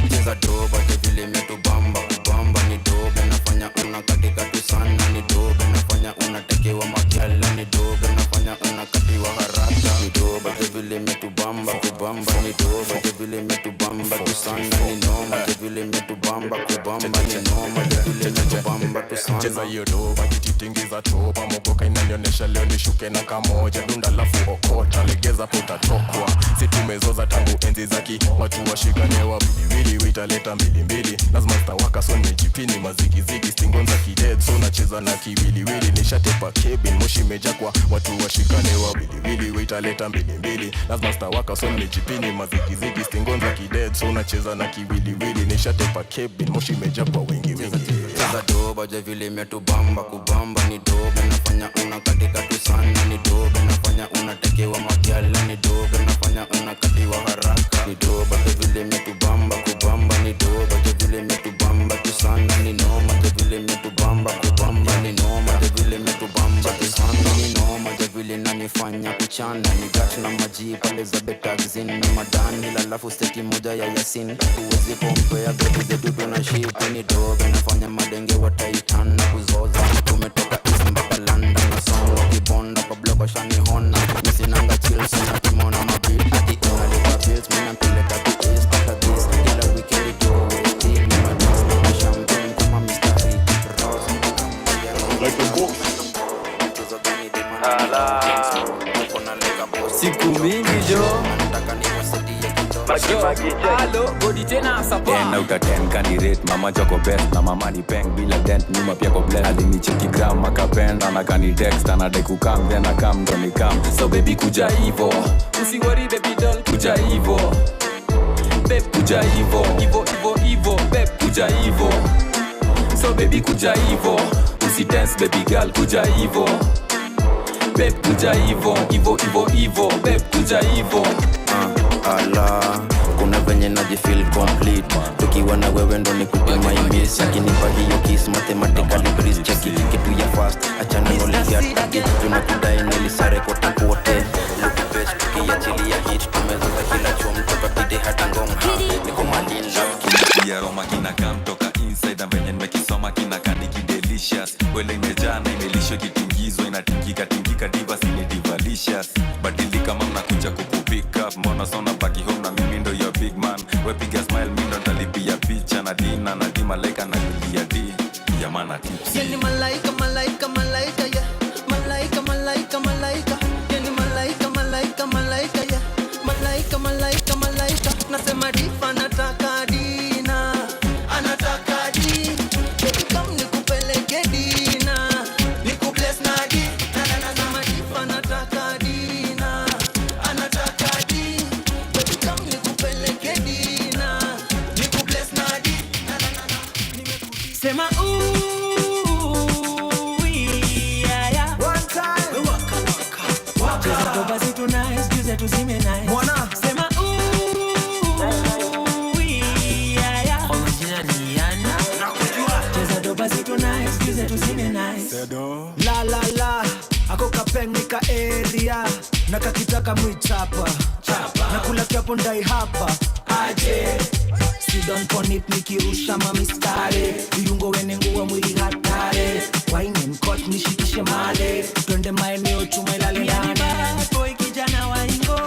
Cheza doba vile imetubamba kubamba ni dobe nafanya unakatika tu sana ni dobe nafanya unatekewa magyala ni dobe nafanya unakatiwa haraka ni doba vile imetubamba kubamba ni doba vile imetubamba tu sana ni noma vile imetubamba kubamba ni noma vile imetubamba tu sana. Cheza hiyo doba kititingiza chopa mogoka inanionyesha leo nishuke na kamoja dunda lafu okota legeza potatokwa si tumezoza tangu enzi zaki watu washikane wawiliwili witaleta mbili mbili lazima stawaka so nimejipini mazigizigi stingonza kided so nacheza na kiwiliwili nishatepa cabin moshi imejaa kwa watu washikane wawiliwili witaleta mbili mbili lazima stawaka so nimejipini mazigizigi stingonza kided so nacheza na kiwiliwili nishatepa cabin moshi imejaa kwa wengi wengi. Cheza doba je vile imetubamba kubamba ni dobe nafanya unakatika tu sana ni dobe nafanya unatekewa magyala ni dobe nafanya unakatiwa haraka ni doba je vile imetubamba kubamba ni doba je vile imetubamba tu sana ni noma je vile imetubamba kubamba ni noma je vile imetubamba tu sana ni noma je vile inanifanya kuchana ni gat na maji pale za betaxin na madani lalafu steki moja ya Yasin huwezi kompea bebi zetu tunaship ni dobe nafanya madenge wataitan na kuzoza tumetoka East mpaka London na song wakibonda kwa block washanihona misinanga chill sina kimona mabit ati unalipa bills mina mpeleka tu East after this kila weekend do westi ni madis na champagne kama mistari rose like a boss. Siku mingi jo Halo, godi tena sapa 10 out of 10 candidate mama choko best na mama ni peng bila dent nyuma pia ko bless alinicheki gram akapenda na kani text anadai kukam then akam ndo nikam so baby kuja hivo usiwori baby doll kuja hivo babe kuja hivo hivo hivo hivo babe kuja hivo so baby kuja hivo usi dance baby girl kuja hivo babe kuja hivo hivo hivo hivo babe kuja hivo. Ala, kuna venye najifeel complete tukiwa na wewe ndo nikute my miss akinipa hiyo kiss mathematically breeze cheki kitu ya fast achana nolikiataki tunakudai nilisare kote kote look best tukiachilia hit tumezoza kila chom toka kide hadi ngong ha niko malin love ya Roma kina kam toka inside na venye nimekisoma kina kaniki delicious wele imejaa na imelishwa kitingizwa inatingika tingika diva sini divalicious badilika kama mnakuja kukupick up mbona sona baki home na mimi ndo your big man we piga smile mimi ndo nitalipia picha na dina na di malaika na kulia di ya maana tipsy Yani malaika malaika malaika yeah malaika malaika malaika yani malaika malaika malaika yeah malaika malaika malaika nasema difa nataka dina anataka di baby come nikupeleke dina nikubless na di na na nasema difa nataka dina anataka di baby come nikupeleke dina nikubless na di na na na. Doba zetu nice, juu zetu zime nice. Mwana. Sema ooh, yeah, yeah. Kwa majina ni Yana. Nakujua. Cheza doba zetu nice, juu zetu zime nice. La la la, ako kapeng nika area na kakitaka mwichapa na kula kiapo ndai hapa aje Sidon konit nikirusha mamistare viungo wene nguwa mwili hatare waine mkot nishikishe male twende maeneo chuma ilale Yani nane bad boy kijana wa ingo.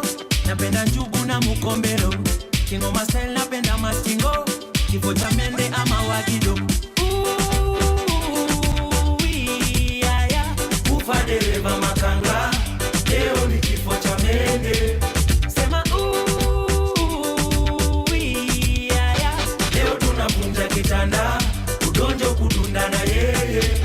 Napenda njugu na mukombero. Kingoma style napenda mastingo. Kifo cha mende ama wagido. Ooh, yeah, yeah. Ufa dereva makanga leo ni kifo cha mende Sema ooh, yeah, yeah. leo tunavunja kitanda udonjo kudunda na yeye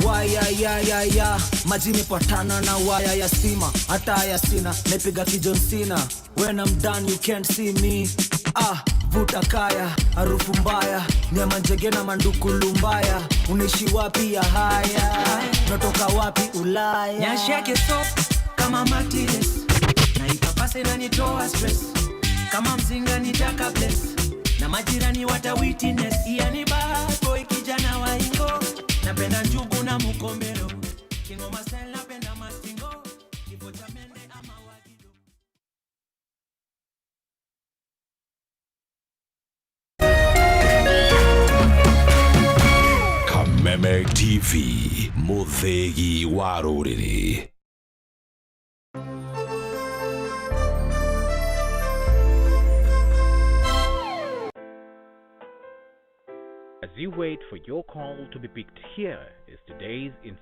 Waya ya ya ya maji imepatana na waya ya stima hata ya sina napiga kijonsina when I'm done you can't see me ah vuta kaya harufu mbaya nyama njege na manduku lumbaya unaishi wapi ya haya natoka wapi ulaya Nyashi yake soft kama matires na ipapase inanitoa stress kama mzinga ni jaka bless na majirani wata witness. Yani bad boy kijana wa ingo napenda njugu na mukombero kingoma style napenda mastingo kifo cha mende ama wagido. Kameme TV, mũthĩgi wa rũrĩrĩ. As you wait for your call to be picked, here is today's